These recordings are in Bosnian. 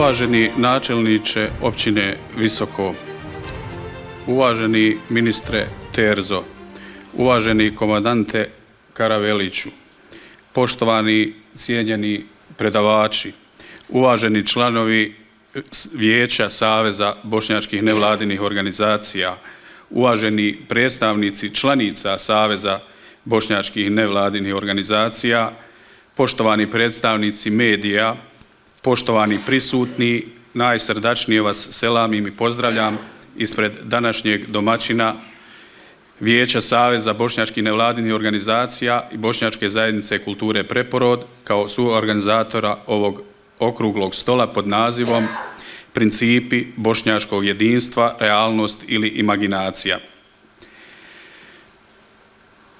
Uvaženi načelniče općine Visoko, uvaženi ministre Terzo, uvaženi komandante Karaveliću, poštovani cijenjeni predavači, uvaženi članovi Vijeća Saveza bošnjačkih nevladinih organizacija, uvaženi predstavnici članica Saveza bošnjačkih nevladinih organizacija, poštovani predstavnici medija, poštovani prisutni, najsrdačnije vas selamim i pozdravljam ispred današnjeg domaćina Vijeća Saveza bošnjačkih nevladinih organizacija i Bošnjačke zajednice kulture Preporod kao suorganizatora ovog okruglog stola pod nazivom Principi bošnjačkog jedinstva, realnost ili imaginacija.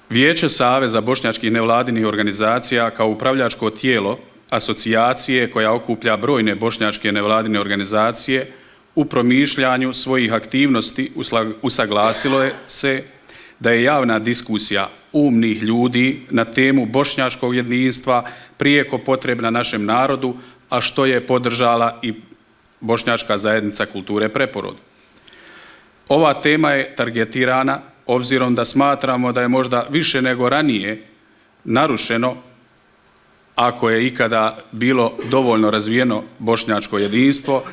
Vijeće Saveza bošnjačkih nevladinih organizacija kao upravljačko tijelo asocijacije koja okuplja brojne bošnjačke nevladine organizacije u promišljanju svojih aktivnosti usaglasilo se da je javna diskusija umnih ljudi na temu bošnjačkog jedinstva prijeko potrebna našem narodu, a što je podržala i Bošnjačka zajednica kulture Preporod. Ova tema je targetirana obzirom da smatramo da je možda više nego ranije narušeno, ako je ikada bilo dovoljno razvijeno bošnjačko jedinstvo,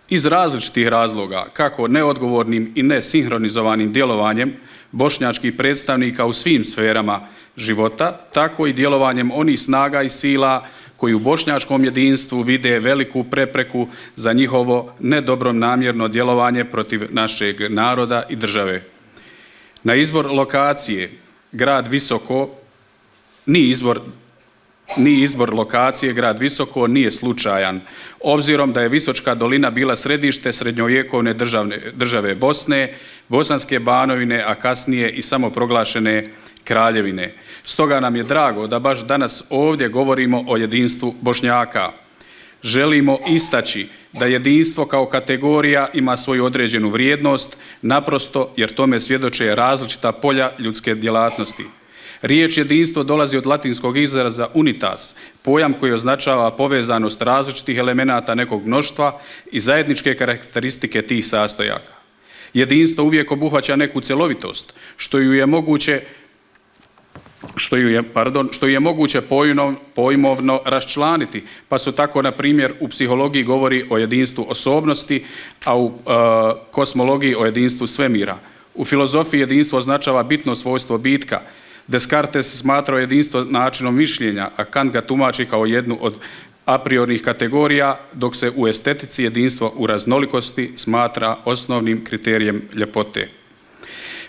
iz različitih razloga, kako neodgovornim i nesinhronizovanim djelovanjem bošnjačkih predstavnika u svim sferama života, tako i djelovanjem onih snaga i sila koji u bošnjačkom jedinstvu vide veliku prepreku za njihovo nedobronamjerno djelovanje protiv našeg naroda i države. Na izbor lokacije grad Visoko ni izbor lokacije grad Visoko nije slučajan, obzirom da je Visočka dolina bila središte srednjovjekovne države Bosne, Bosanske Banovine, a kasnije i samoproglašene Kraljevine. Stoga nam je drago da baš danas ovdje govorimo o jedinstvu Bošnjaka. Želimo istaći da jedinstvo kao kategorija ima svoju određenu vrijednost, naprosto jer tome svjedoče različita polja ljudske djelatnosti. Riječ jedinstvo dolazi od latinskog izraza unitas, pojam koji označava povezanost različitih elemenata nekog mnoštva i zajedničke karakteristike tih sastojaka. Jedinstvo uvijek obuhvaća neku cjelovitost, što ju je moguće pojmovno raščlaniti, pa su tako, na primjer, u psihologiji govori o jedinstvu osobnosti, a u kosmologiji o jedinstvu svemira. U filozofiji jedinstvo označava bitno svojstvo bitka. Descartes smatrao jedinstvo načinom mišljenja, a Kant ga tumači kao jednu od a priornih kategorija, dok se u estetici jedinstvo u raznolikosti smatra osnovnim kriterijem ljepote.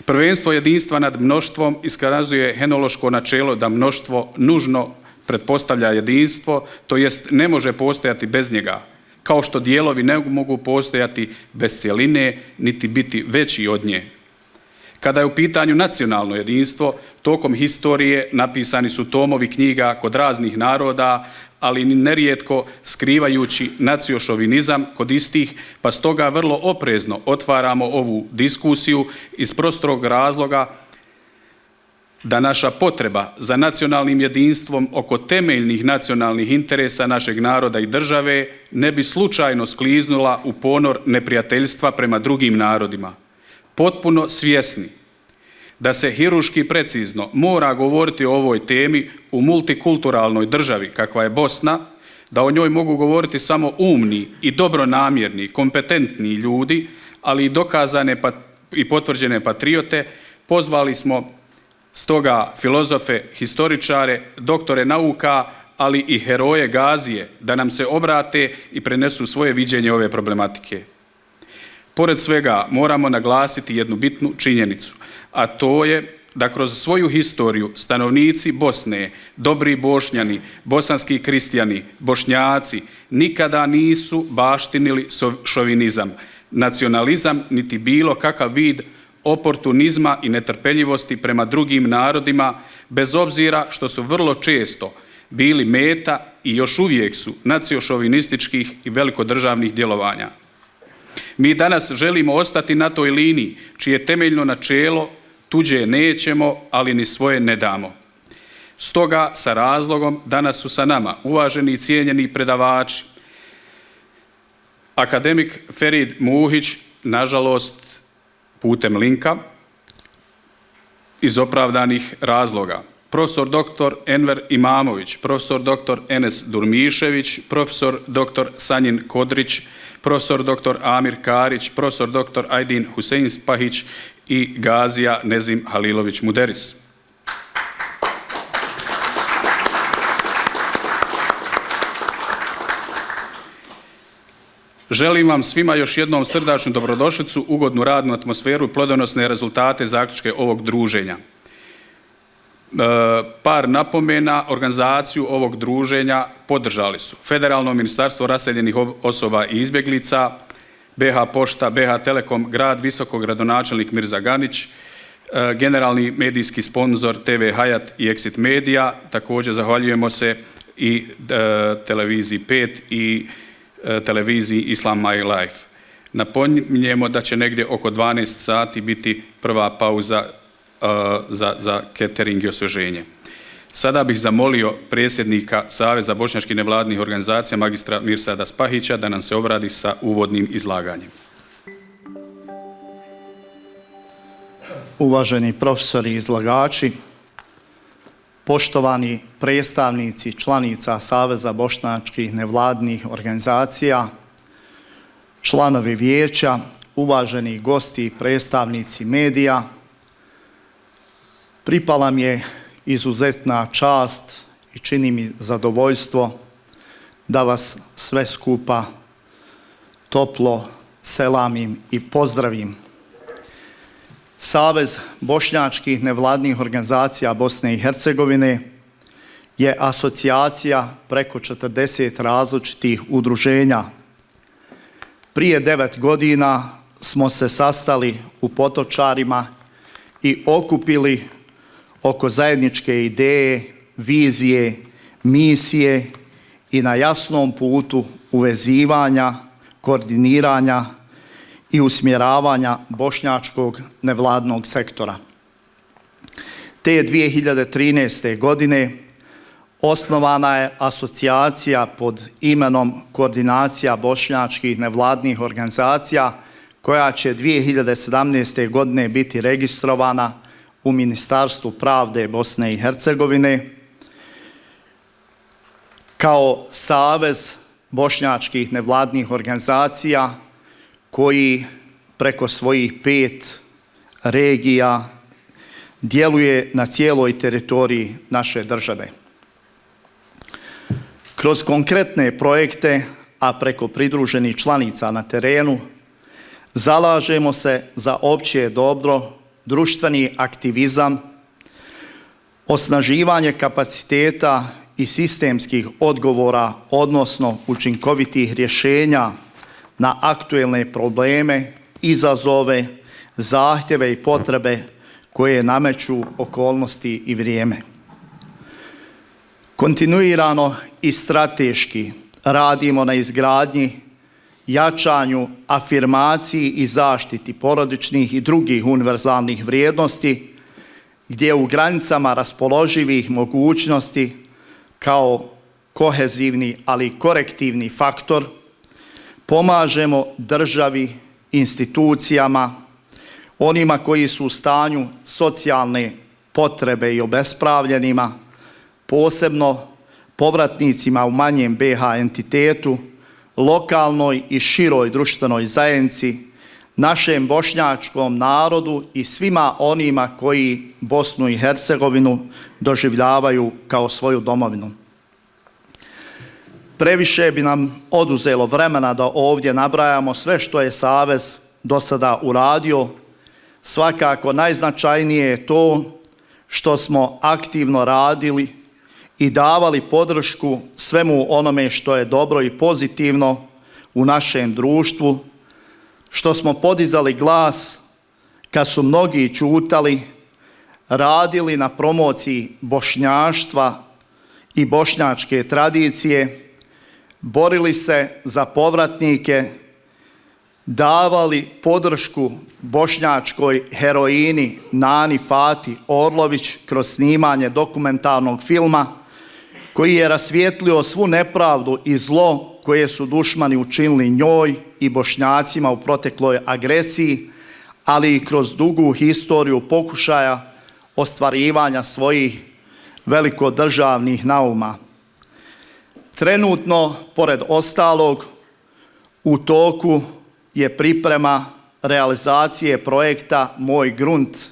Prvenstvo jedinstva nad mnoštvom iskazuje henološko načelo da mnoštvo nužno pretpostavlja jedinstvo, to jest ne može postojati bez njega, kao što dijelovi ne mogu postojati bez cjeline, niti biti veći od nje. Kada je u pitanju nacionalno jedinstvo, tokom historije napisani su tomovi knjiga kod raznih naroda, ali nerijetko skrivajući nacionošovinizam kod istih, pa stoga vrlo oprezno otvaramo ovu diskusiju iz prostorog razloga da naša potreba za nacionalnim jedinstvom oko temeljnih nacionalnih interesa našeg naroda i države ne bi slučajno skliznula u ponor neprijateljstva prema drugim narodima. Potpuno svjesni da se hirurški precizno mora govoriti o ovoj temi u multikulturalnoj državi kakva je Bosna, da o njoj mogu govoriti samo umni i dobronamjerni, kompetentni ljudi, ali i dokazane i potvrđene patriote, pozvali smo stoga filozofe, historičare, doktore nauka, ali i heroje Gazije da nam se obrate i prenesu svoje viđenje ove problematike. Pored svega moramo naglasiti jednu bitnu činjenicu, a to je da kroz svoju historiju stanovnici Bosne, dobri Bošnjani, bosanski kristijani, Bošnjaci nikada nisu baštinili šovinizam, nacionalizam niti bilo kakav vid oportunizma i netrpeljivosti prema drugim narodima, bez obzira što su vrlo često bili meta i još uvijek su nacionošovinističkih i velikodržavnih djelovanja. Mi danas želimo ostati na toj liniji čije temeljno načelo tuđe nećemo, ali ni svoje ne damo. Stoga sa razlogom danas su sa nama uvaženi i cijenjeni predavači Akademik Ferid Muhić, nažalost, putem linka, iz opravdanih razloga. Profesor dr. Enver Imamović, profesor dr. Enes Durmišević, profesor dr. Sanjin Kodrić, profesor dr. Amir Karić, profesor dr. Ajdin Husein Spahić i Gazija Nezim Halilović Muderis. Želim vam svima još jednom srdačnu dobrodošlicu, ugodnu radnu atmosferu i plodonosne rezultate zaključke ovog druženja. Par napomena, organizaciju ovog druženja podržali su Federalno ministarstvo raseljenih osoba i izbjeglica, BH Pošta, BH Telekom, grad Visokog, gradonačelnik Mirza Ganić, generalni medijski sponzor TV Hayat i Exit Media. Također zahvaljujemo se i televiziji 5 i televiziji Islam My Life. Napominjemo da će negdje oko 12 sati biti prva pauza za catering i osvježenje. Sada bih zamolio predsjednika Saveza bošnjačkih nevladinih organizacija magistra Mirsada Spahića da nam se obrati sa uvodnim izlaganjem. Uvaženi profesori i izlagači, poštovani predstavnici članica Saveza bošnjačkih nevladinih organizacija, članovi vijeća, uvaženi gosti i predstavnici medija, pripala mi je izuzetna čast i čini mi zadovoljstvo da vas sve skupa toplo selamim i pozdravim. Savez bošnjačkih nevladinih organizacija Bosne i Hercegovine je asocijacija preko 40 različitih udruženja. Prije 9 godina smo se sastali u Potočarima i okupili oko zajedničke ideje, vizije, misije i na jasnom putu uvezivanja, koordiniranja i usmjeravanja bošnjačkog nevladinog sektora. Te 2013. godine osnovana je asocijacija pod imenom Koordinacija bošnjačkih nevladinih organizacija koja će 2017. godine biti registrovana u Ministarstvu pravde Bosne i Hercegovine kao Savez bošnjačkih nevladinih organizacija koji preko svojih 5 regija djeluje na cijeloj teritoriji naše države. Kroz konkretne projekte, a preko pridruženih članica na terenu, zalažemo se za opće dobro, društveni aktivizam, osnaživanje kapaciteta i sistemskih odgovora, odnosno učinkovitih rješenja na aktuelne probleme, izazove, zahtjeve i potrebe koje nameću okolnosti i vrijeme. Kontinuirano i strateški radimo na izgradnji, jačanju, afirmaciji i zaštiti porodičnih i drugih univerzalnih vrijednosti, gdje u granicama raspoloživih mogućnosti kao kohezivni, ali i korektivni faktor pomažemo državi, institucijama, onima koji su u stanju socijalne potrebe i obespravljenima, posebno povratnicima u manjem BH entitetu, lokalnoj i široj društvenoj zajednici, našem bošnjačkom narodu i svima onima koji Bosnu i Hercegovinu doživljavaju kao svoju domovinu. Previše bi nam oduzelo vremena da ovdje nabrajamo sve što je Savez do sada uradio. Svakako najznačajnije je to što smo aktivno radili i davali podršku svemu onome što je dobro i pozitivno u našem društvu, što smo podizali glas kad su mnogi ćutali, radili na promociji bošnjaštva i bošnjačke tradicije, borili se za povratnike, davali podršku bošnjačkoj heroini Nani Fati Orlović kroz snimanje dokumentarnog filma koji je rasvijetlio svu nepravdu i zlo koje su dušmani učinili njoj i Bošnjacima u protekloj agresiji, ali i kroz dugu historiju pokušaja ostvarivanja svojih velikodržavnih nauma. Trenutno, pored ostalog, u toku je priprema realizacije projekta Moj grunt.ba,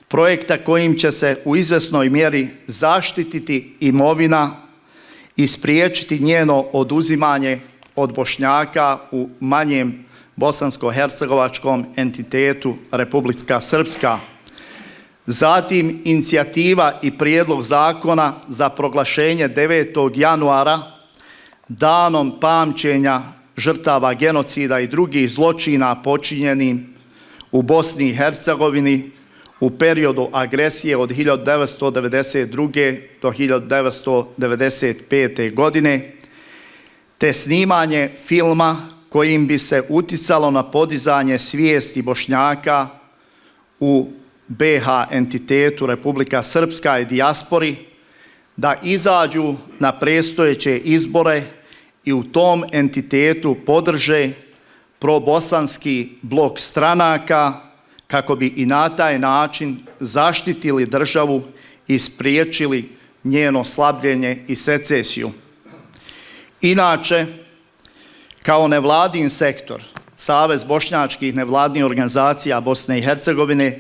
projekta kojim će se u izvjesnoj mjeri zaštititi imovina i spriječiti njeno oduzimanje od Bošnjaka u manjem bosansko-hercegovačkom entitetu Republika Srpska. Zatim inicijativa i prijedlog zakona za proglašenje 9. januara danom pamćenja žrtava genocida i drugih zločina počinjenim u Bosni i Hercegovini u periodu agresije od 1992. do 1995. godine, te snimanje filma kojim bi se uticalo na podizanje svijesti Bošnjaka u BiH entitetu Republika Srpska i dijaspori da izađu na predstojeće izbore i u tom entitetu podrže probosanski blok stranaka kako bi i na taj način zaštitili državu i spriječili njeno slabljenje i secesiju. Inače, kao nevladin sektor, Savez bošnjačkih nevladinih organizacija Bosne i Hercegovine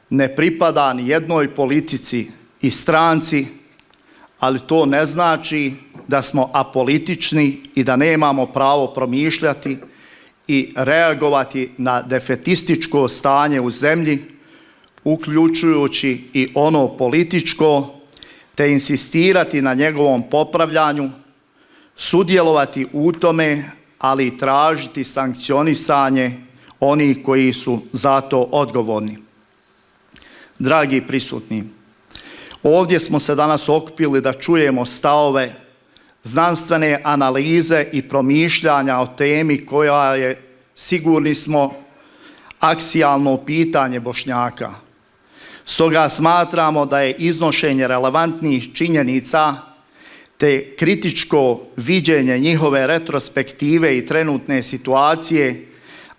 ne pripada ni jednoj politici i stranci, ali to ne znači da smo apolitični i da nemamo pravo promišljati i reagovati na defetističko stanje u zemlji, uključujući i ono političko, te insistirati na njegovom popravljanju, sudjelovati u tome, ali i tražiti sankcionisanje onih koji su za to odgovorni. Dragi prisutni, ovdje smo se danas okupili da čujemo stavove, znanstvene analize i promišljanja o temi koja je, sigurni smo, aksijalno pitanje Bošnjaka. Stoga smatramo da je iznošenje relevantnih činjenica te kritičko viđenje njihove retrospektive i trenutne situacije,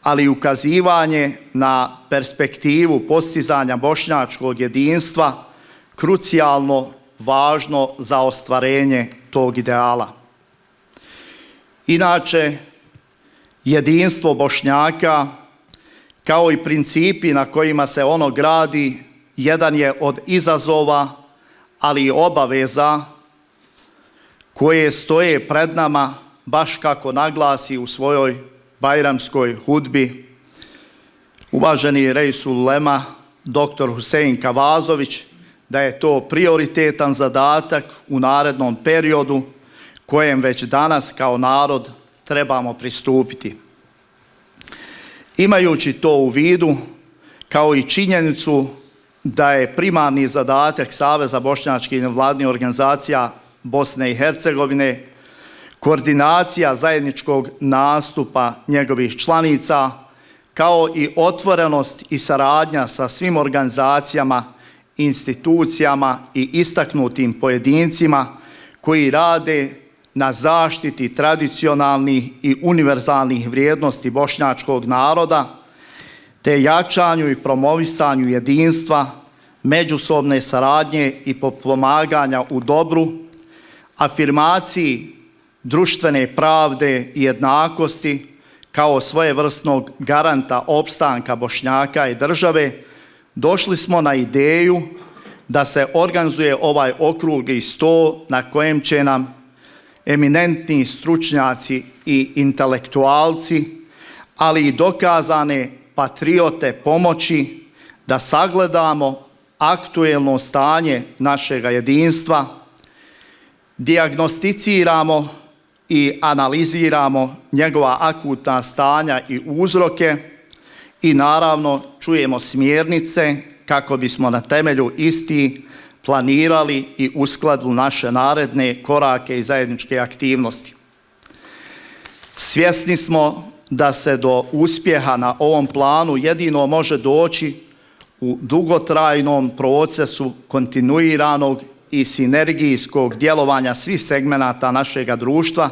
ali i ukazivanje na perspektivu postizanja bošnjačkog jedinstva krucijalno važno za ostvarenje tog ideala. Inače, jedinstvo Bošnjaka, kao i principi na kojima se ono gradi, jedan je od izazova, ali i obaveza koje stoje pred nama, baš kako naglasi u svojoj bajramskoj hudbi uvaženi Reisul Ulema dr. Husein Kavazović, da je to prioritetan zadatak u narednom periodu kojem već danas kao narod trebamo pristupiti. Imajući to u vidu, kao i činjenicu da je primarni zadatak Saveza bošnjačkih nevladinih organizacija Bosne i Hercegovine koordinacija zajedničkog nastupa njegovih članica, kao i otvorenost i saradnja sa svim organizacijama, institucijama i istaknutim pojedincima koji rade na zaštiti tradicionalnih i univerzalnih vrijednosti bošnjačkog naroda, te jačanju i promovisanju jedinstva, međusobne saradnje i pomaganja u dobru, afirmaciji društvene pravde i jednakosti kao svojevrsnog garanta opstanka Bošnjaka i države, došli smo na ideju da se organizuje ovaj okrugli sto na kojem će nam eminentni stručnjaci i intelektualci, ali i dokazane patriote pomoći da sagledamo aktuelno stanje našega jedinstva, dijagnosticiramo i analiziramo njegova akutna stanja i uzroke i naravno čujemo smjernice kako bismo na temelju istih planirali i uskladili naše naredne korake i zajedničke aktivnosti. Svjesni smo da se do uspjeha na ovom planu jedino može doći u dugotrajnom procesu kontinuiranog i sinergijskog djelovanja svih segmenata našega društva,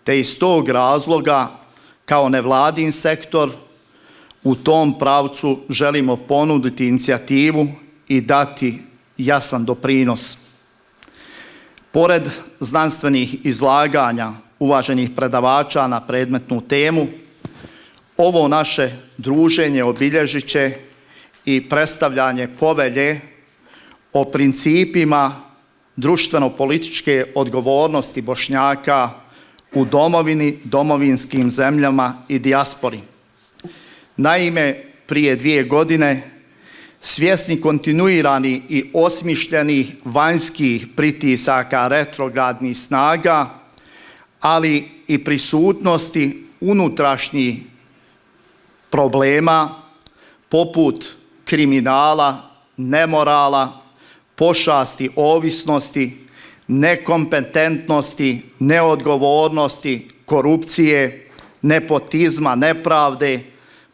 te iz tog razloga kao nevladin sektor u tom pravcu želimo ponuditi inicijativu i dati jasan doprinos. Pored znanstvenih izlaganja uvaženih predavača na predmetnu temu, ovo naše druženje obilježit će i predstavljanje povelje o principima društveno-političke odgovornosti Bošnjaka u domovini, domovinskim zemljama i dijaspori. Naime, prije 2 godine svjesni kontinuiranih i osmišljenih vanjskih pritisaka retrogradnih snaga, ali i prisutnosti unutrašnjih problema poput kriminala, nemorala, pošasti ovisnosti, nekompetentnosti, neodgovornosti, korupcije, nepotizma, nepravde,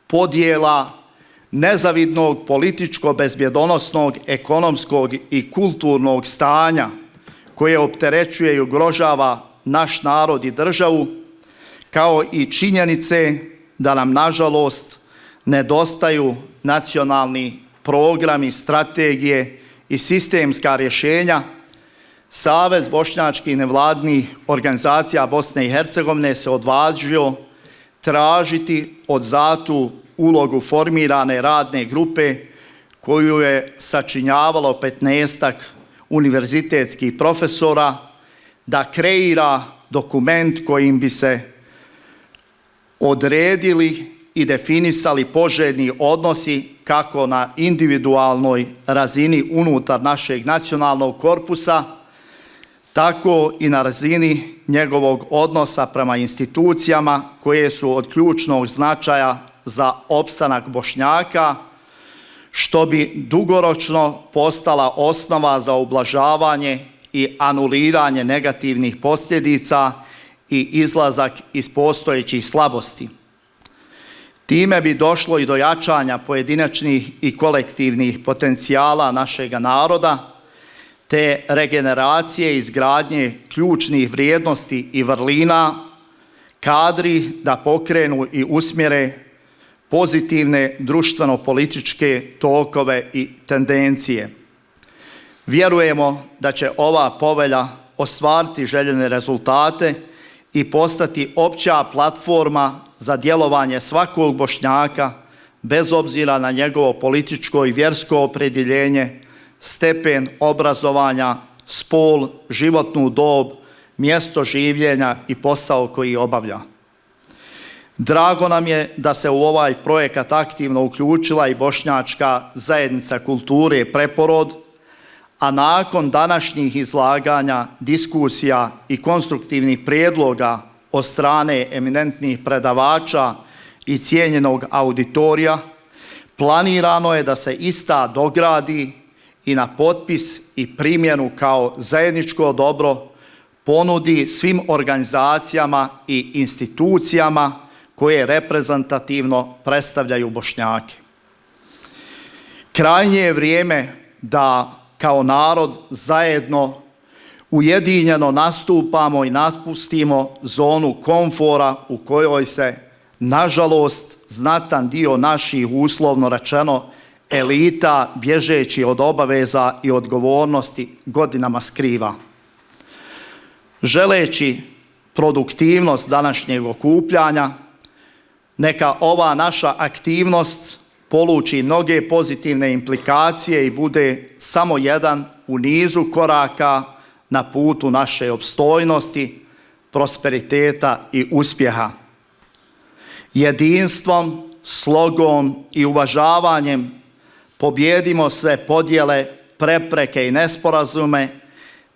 podjela, nezavidnog političko-bezbjedonosnog, ekonomskog i kulturnog stanja koje opterećuje i ugrožava naš narod i državu, kao i činjenice da nam nažalost nedostaju nacionalni programi, strategije i sistemska rješenja, Savez bošnjačkih nevladinih organizacija Bosne i Hercegovine se odvažio tražiti od zatu ulogu formirane radne grupe koju je sačinjavalo 15-ak univerzitetskih profesora da kreira dokument kojim bi se odredili i definisali poželjni odnosi kako na individualnoj razini unutar našeg nacionalnog korpusa, tako i na razini njegovog odnosa prema institucijama koje su od ključnog značaja za opstanak Bošnjaka, što bi dugoročno postala osnova za ublažavanje i anuliranje negativnih posljedica i izlazak iz postojećih slabosti. Time bi došlo i do jačanja pojedinačnih i kolektivnih potencijala našega naroda, te regeneracije i izgradnje ključnih vrijednosti i vrlina kadri da pokrenu i usmjere pozitivne društveno-političke tokove i tendencije. Vjerujemo da će ova povelja ostvariti željene rezultate i postati opća platforma za djelovanje svakog Bošnjaka bez obzira na njegovo političko i vjersko opredjeljenje, stepen obrazovanja, spol, životnu dob, mjesto življenja i posao koji obavlja. Drago nam je da se u ovaj projekat aktivno uključila i Bošnjačka zajednica kulture Preporod, a nakon današnjih izlaganja, diskusija i konstruktivnih prijedloga od strane eminentnih predavača i cijenjenog auditorija, planirano je da se ista dogradi i na potpis i primjenu kao zajedničko dobro ponudi svim organizacijama i institucijama koje reprezentativno predstavljaju Bošnjake. Krajnje je vrijeme da kao narod zajedno ujedinjeno nastupamo i napustimo zonu komfora u kojoj se, nažalost, znatan dio naših, uslovno rečeno, elita bježeći od obaveza i odgovornosti godinama skriva. Želeći produktivnost današnjeg okupljanja, neka ova naša aktivnost poluči mnoge pozitivne implikacije i bude samo jedan u nizu koraka na putu naše opstojnosti, prosperiteta i uspjeha. Jedinstvom, slogom i uvažavanjem pobijedimo sve podjele, prepreke i nesporazume,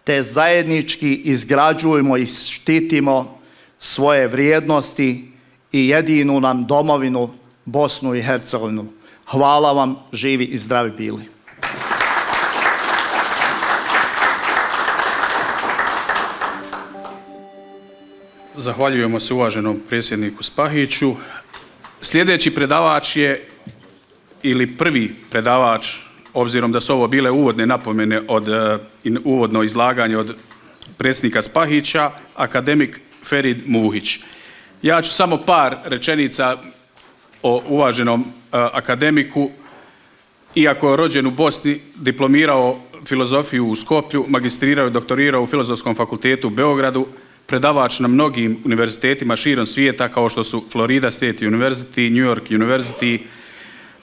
te zajednički izgrađujemo i štitimo svoje vrijednosti i jedinu nam domovinu Bosnu i Hercegovinu. Hvala vam, živi i zdravi bili. Zahvaljujemo se uvaženom predsjedniku Spahiću. Sljedeći predavač je, ili prvi predavač obzirom da su ovo bile uvodne napomene uvodno izlaganje od predsjednika Spahića, akademik Ferid Muhić. Ja ću samo par rečenica o uvaženom akademiku. Iako je rođen u Bosni, diplomirao filozofiju u Skoplju, magistrirao i doktorirao u Filozofskom fakultetu u Beogradu, predavač na mnogim univerzitetima širom svijeta kao što su Florida State University, New York University,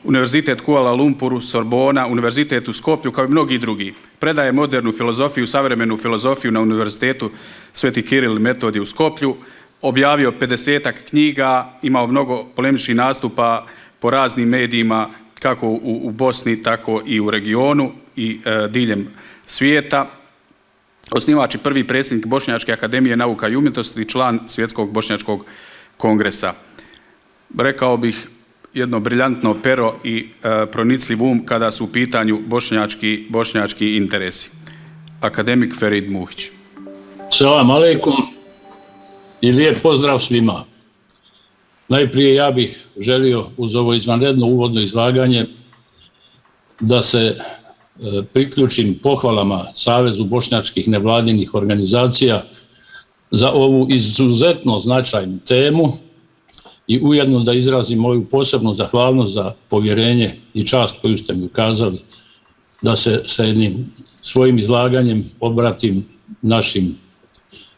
Univerzitet Kuala Lumpuru, Sorbona, Univerzitet u Skoplju kao i mnogi drugi. Predaje modernu filozofiju, savremenu filozofiju na Univerzitetu Sveti Kiril i Metodije u Skoplju, objavio 50-ak knjiga, imao mnogo polemičnih nastupa po raznim medijima kako u Bosni, tako i u regionu i diljem svijeta. Osnivač i prvi predsjednik Bošnjačke akademije nauka i umjetnosti i član Svjetskog bošnjačkog kongresa. Rekao bih jedno briljantno pero i pronicljiv kada su u pitanju bošnjački interesi. Akademik Ferid Muhić. Selam aleikum i lijep pozdrav svima. Najprije ja bih želio uz ovo izvanredno uvodno izlaganje da se priključim pohvalama Savezu bošnjačkih nevladinih organizacija za ovu izuzetno značajnu temu i ujedno da izrazim moju posebnu zahvalnost za povjerenje i čast koju ste mi ukazali da se sa jednim svojim izlaganjem obratim našim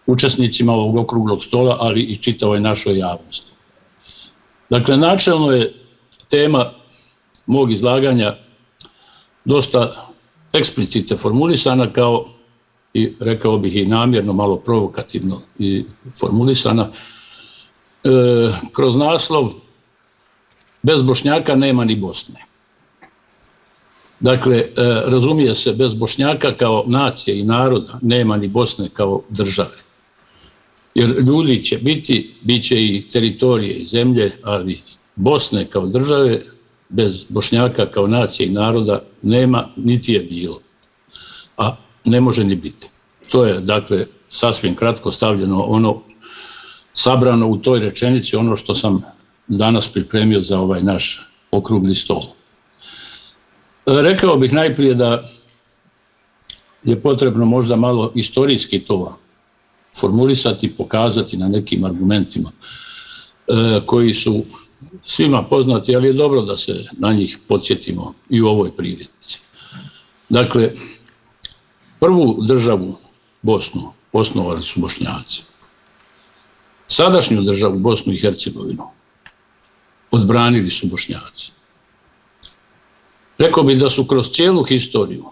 učesnicima ovog okruglog stola, ali i čitavoj našoj javnosti. Dakle, načelno je tema mog izlaganja dosta eksplicite formulisana kao i rekao bih i namjerno malo provokativno i formulisana. Kroz naslov bez Bošnjaka nema ni Bosne. Dakle, razumije se bez Bošnjaka kao nacije i naroda nema ni Bosne kao države. Jer ljudi će biti, bit će i teritorije i zemlje, ali Bosne kao države bez Bošnjaka kao nacije i naroda nema, niti je bilo. A ne može ni biti. To je, dakle, sasvim kratko stavljeno ono sabrano u toj rečenici, ono što sam danas pripremio za ovaj naš okrugli stol. Rekao bih najprije da je potrebno možda malo istorijski to formulisati, pokazati na nekim argumentima koji su svima poznati, ali je dobro da se na njih podsjetimo i u ovoj prilici. Dakle, prvu državu Bosnu osnovali su Bošnjaci. Sadašnju državu Bosnu i Hercegovinu odbranili su Bošnjaci. Rekao bih da su kroz cijelu historiju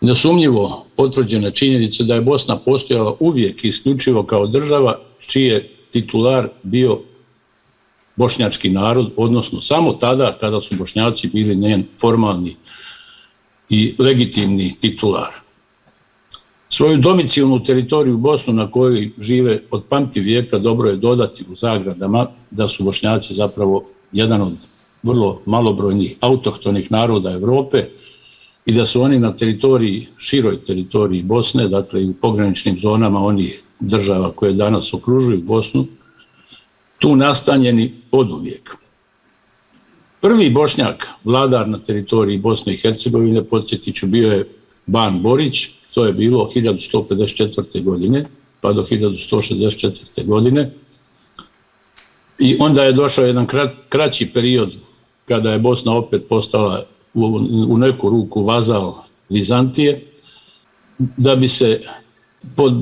nesumnjivo potvrđene činjenice da je Bosna postojala uvijek isključivo kao država čiji je titular bio bošnjački narod, odnosno samo tada kada su Bošnjaci bili njen formalni i legitimni titular. Svoju domicilnu teritoriju Bosnu na kojoj žive od pamti vijeka dobro je dodati u zagradama da su Bošnjaci zapravo jedan od vrlo malobrojnih autohtonih naroda Europe i da su oni na teritoriji, široj teritoriji Bosne, dakle i u pograničnim zonama onih država koje danas okružuju Bosnu, tu nastanjeni oduvijek. Prvi Bošnjak, vladar na teritoriji Bosne i Hercegovine, podsjetit ću, bio je Ban Borić, to je bilo 1154. godine pa do 1164. godine. I onda je došao jedan kraći period kada je Bosna opet postala u neku ruku vazal Vizantije, da bi se pod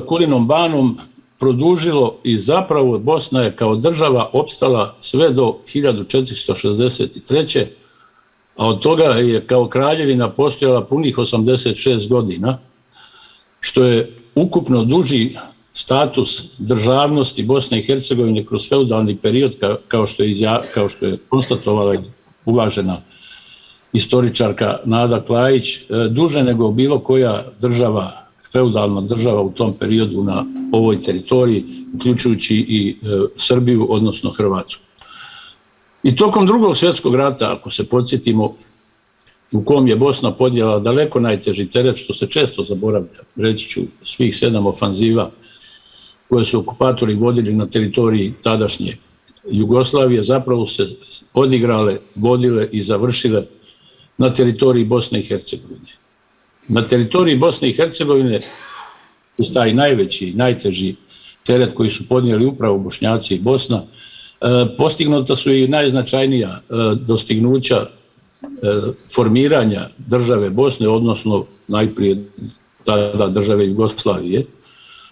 Kulinom Banom produžilo i zapravo Bosna je kao država opstala sve do 1463. a od toga je kao kraljevina postojala punih 86 godina, što je ukupno duži status državnosti Bosne i Hercegovine kroz feudalni period, kao što je konstatovala uvažena istoričarka Nada Klajić, duže nego bilo koja država, feudalna država u tom periodu na ovoj teritoriji, uključujući i Srbiju, odnosno Hrvatsku. I tokom Drugog svjetskog rata, ako se podsjetimo, u kom je Bosna podnijela daleko najteži teret, što se često zaboravlja, reći ću, svih 7 ofanziva koje su okupatori vodili na teritoriji tadašnje Jugoslavije, zapravo se odigrale, vodile i završile na teritoriji Bosne i Hercegovine. Na teritoriji Bosne i Hercegovine uz taj najveći, najteži teret koji su podnijeli upravo Bošnjaci i Bosna, postignuta su i najznačajnija dostignuća formiranja države Bosne, odnosno najprije tada države Jugoslavije.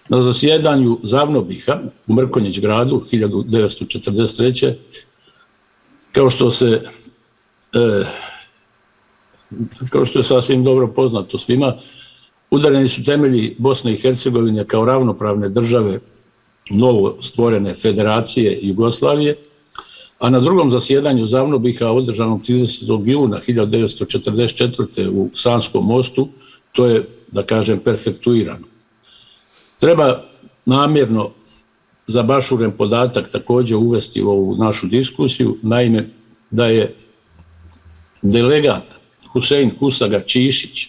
Na zasjedanju Zavnobiha u Mrkonjić gradu 1943. kao što je sasvim dobro poznato svima, udareni su temelji Bosne i Hercegovine kao ravnopravne države novo stvorene federacije Jugoslavije, a na drugom zasjedanju Zavnobiha održanom 30. juna 1944. u Sanskom mostu to je, da kažem, perfektuirano. Treba namjerno za bašuren podatak također uvesti u ovu našu diskusiju, naime da je delegat Husein Husaga Čišić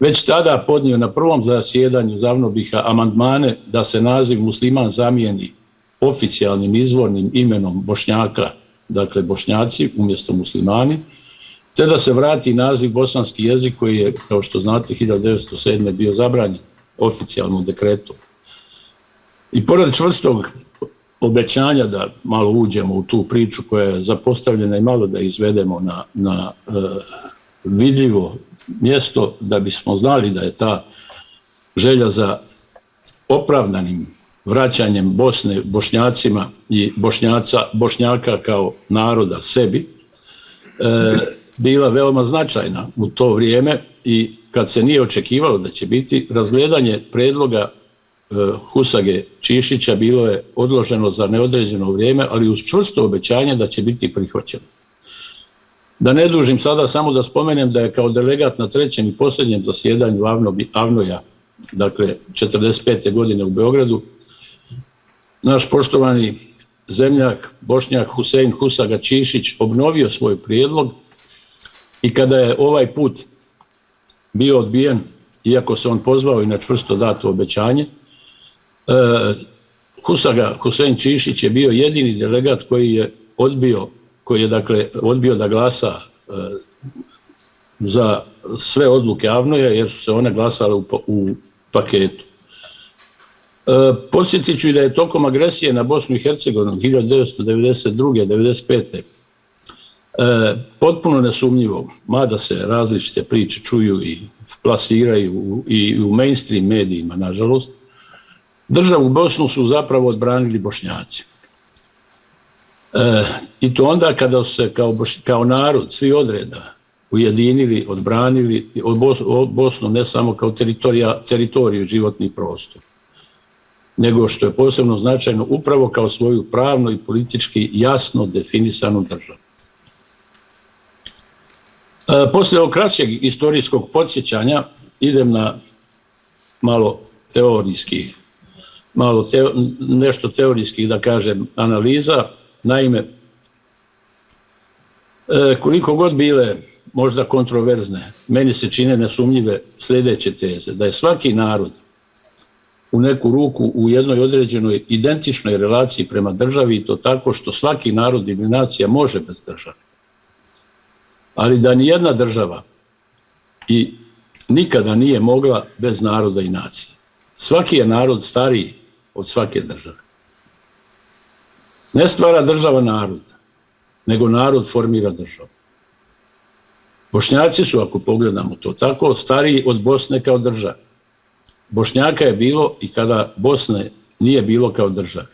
već tada podnio na prvom zasjedanju Zavnobiha amandmane da se naziv musliman zamijeni oficijalnim izvornim imenom Bošnjaka, dakle Bošnjaci umjesto muslimani, te da se vrati naziv bosanski jezik koji je, kao što znate, 1907. bio zabranjen oficijalnom dekretom. I pored čvrstog obećanja da malo uđemo u tu priču koja je zapostavljena i malo da izvedemo na vidljivo mjesto da bismo znali da je ta želja za opravdanim vraćanjem Bosne Bošnjacima i Bošnjaka kao naroda sebi bila veoma značajna u to vrijeme i kad se nije očekivalo da će biti, razgledanje predloga Husage Čišića bilo je odloženo za neodređeno vrijeme, ali uz čvrsto obećanje da će biti prihvaćeno. Da ne dužim sada, samo da spomenem da je kao delegat na trećem i posljednjem zasjedanju Avnoja, dakle 1945. godine u Beogradu, naš poštovani zemljak Bošnjak Husein Husaga Čišić obnovio svoj prijedlog i kada je ovaj put bio odbijen, iako se on pozvao i na čvrsto dato obećanje, Husein Čišić je bio jedini delegat koji je odbio da glasa za sve odluke Avnoja jer su se one glasale u paketu. Podsjetit ću i da je tokom agresije na Bosnu i Hercegovinu 1992. 1995. Potpuno nesumnjivo, mada se različite priče čuju i plasiraju i u mainstream medijima, nažalost, državu Bosnu su zapravo odbranili Bošnjaci. I to onda kada su se kao narod svi odreda ujedinili, odbranili Bosnu ne samo kao teritoriju, životni prostor, nego što je posebno značajno upravo kao svoju pravno i politički jasno definisanu državu. Poslije ovog kraćeg istorijskog podsjećanja idem na malo teorijskih, nešto teorijskih, da kažem, analiza. Naime, koliko god bile možda kontroverzne, meni se čine nesumnjive sljedeće teze, da je svaki narod u neku ruku u jednoj određenoj identičnoj relaciji prema državi i to tako što svaki narod ili nacija može bez države. Ali da ni jedna država i nikada nije mogla bez naroda i nacije. Svaki je narod stariji od svake države. Ne stvara država narod, nego narod formira državu. Bošnjaci su, ako pogledamo to tako, stariji od Bosne kao države. Bošnjaka je bilo i kada Bosne nije bilo kao države.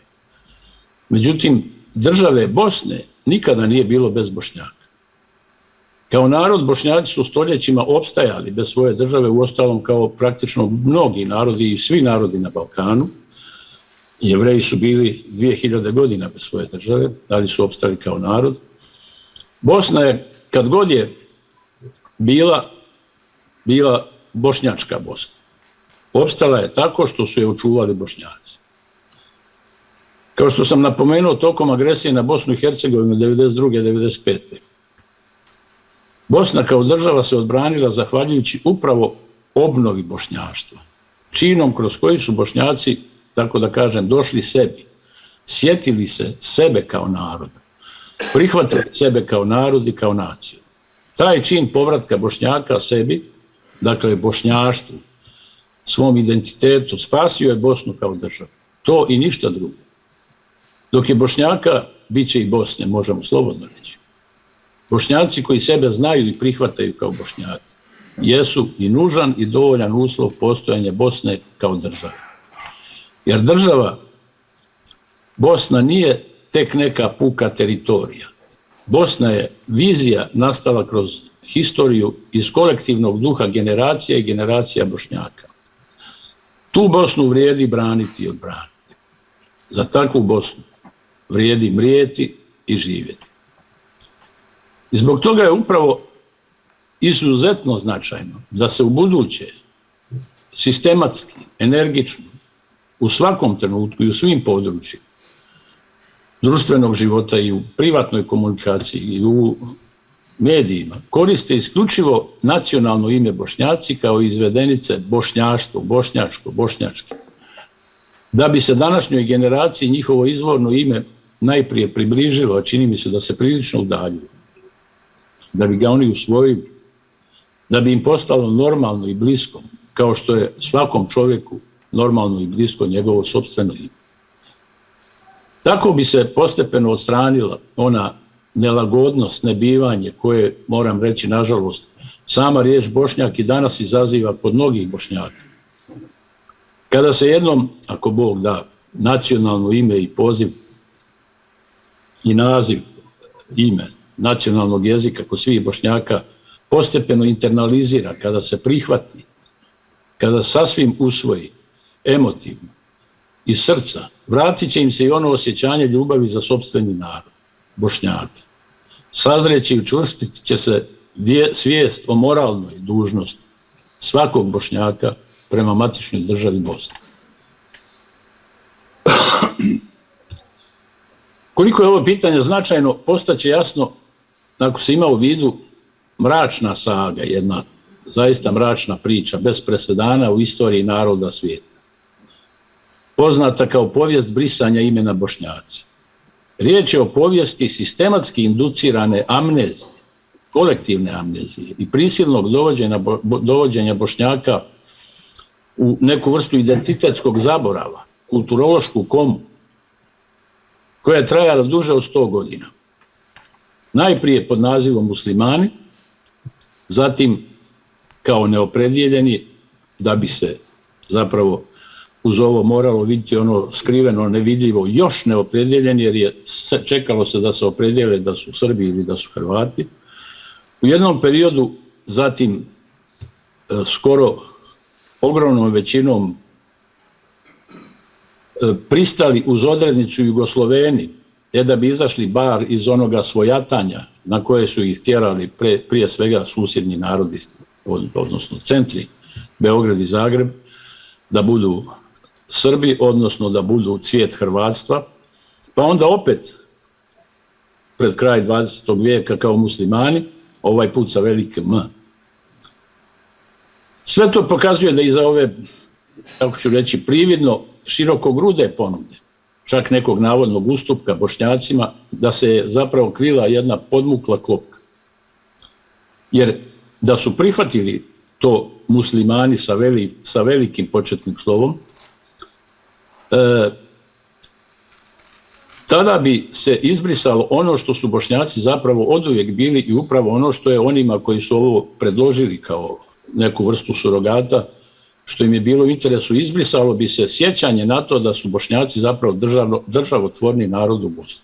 Međutim, države Bosne nikada nije bilo bez Bošnjaka. Kao narod, Bošnjaci su stoljećima opstajali bez svoje države, uostalom kao praktično mnogi narodi i svi narodi na Balkanu. Jevreji su bili 2000 godina bez svoje države, ali su opstali kao narod. Bosna je, kad god je bila bošnjačka Bosna. Opstala je tako što su je očuvali Bošnjaci. Kao što sam napomenuo, tokom agresije na Bosnu i Hercegovinu 1992. 1995. Bosna kao država se odbranila zahvaljujući upravo obnovi bošnjaštva, činom kroz koji su Bošnjaci, tako da kažem, došli sebi, sjetili se sebe kao naroda, prihvatili sebe kao narod i kao naciju. Taj čin povratka Bošnjaka sebi, dakle bošnjaštvu, svom identitetu, spasio je Bosnu kao državu. To i ništa drugo. Dok je Bošnjaka, bit će i Bosne, možemo slobodno reći. Bošnjaci koji sebe znaju i prihvataju kao Bošnjaki jesu i nužan i dovoljan uslov postojanja Bosne kao države. Jer država Bosna nije tek neka puka teritorija. Bosna je vizija nastala kroz historiju iz kolektivnog duha generacija i generacija Bošnjaka. Tu Bosnu vrijedi braniti i odbraniti. Za takvu Bosnu vrijedi mrijeti i živjeti. I zbog toga je upravo izuzetno značajno da se u buduće sistematski, energično, u svakom trenutku i u svim područjima društvenog života i u privatnoj komunikaciji i u medijima koriste isključivo nacionalno ime Bošnjaci kao izvedenice bošnjaštvo, bošnjačko, bošnjački. Da bi se današnjoj generaciji njihovo izvorno ime najprije približilo, a čini mi se da se prilično udaljilo, da bi ga oni usvojili, da bi im postalo normalno i blisko, kao što je svakom čovjeku normalno i blisko njegovo sopstveno ime. Tako bi se postepeno odstranila ona nelagodnost, nebivanje koje, moram reći, nažalost, sama riječ Bošnjak i danas izaziva kod mnogih Bošnjaka. Kada se jednom, ako Bog da, nacionalno ime i poziv i naziv ime nacionalnog jezika kod svih Bošnjaka postepeno internalizira, kada se prihvati, kada sasvim usvoji emotivno iz srca, vratit će im se i ono osjećanje ljubavi za sopstveni narod, Bošnjake. Sazreći i učvrstit će se svijest o moralnoj dužnosti svakog Bošnjaka prema matičnoj državi Bosne. Koliko je ovo pitanje značajno, postaće jasno ako se ima u vidu mračna saga, jedna zaista mračna priča, bez presedana u istoriji naroda svijeta. Poznata kao povijest brisanja imena Bošnjaci. Riječ je o povijesti sistematski inducirane amnezije, kolektivne amnezije i prisilnog dovođenja Bošnjaka u neku vrstu identitetskog zaborava, kulturološku komu, koja je trajala duže od 100 godina. Najprije pod nazivom muslimani, zatim kao neopredjeljeni, da bi se zapravo uz ovo moralo vidjeti ono skriveno, nevidljivo, još neopredjeljeni, jer je čekalo se da se opredijele da su Srbi ili da su Hrvati. U jednom periodu, zatim skoro ogromnom većinom pristali uz odrednicu Jugosloveni, da bi izašli bar iz onoga svojatanja na koje su ih tjerali prije svega susjedni narodi, odnosno centri, Beograd i Zagreb, da budu Srbi, odnosno da budu cvijet hrvatstva, pa onda opet pred kraj 20. vijeka kao muslimani, ovaj put sa velikim M. Sve to pokazuje da iza ove, kako ću reći, prividno širokogrude ponude, čak nekog navodnog ustupka Bošnjacima, da se je zapravo krila jedna podmukla klopka. Jer da su prihvatili to muslimani sa velikim početnim slovom, tada bi se izbrisalo ono što su Bošnjaci zapravo oduvijek bili i upravo ono što je onima koji su ovo predložili kao neku vrstu surogata, što im je bilo u interesu, izbrisalo bi se sjećanje na to da su Bošnjaci zapravo državotvorni narod u Bosni.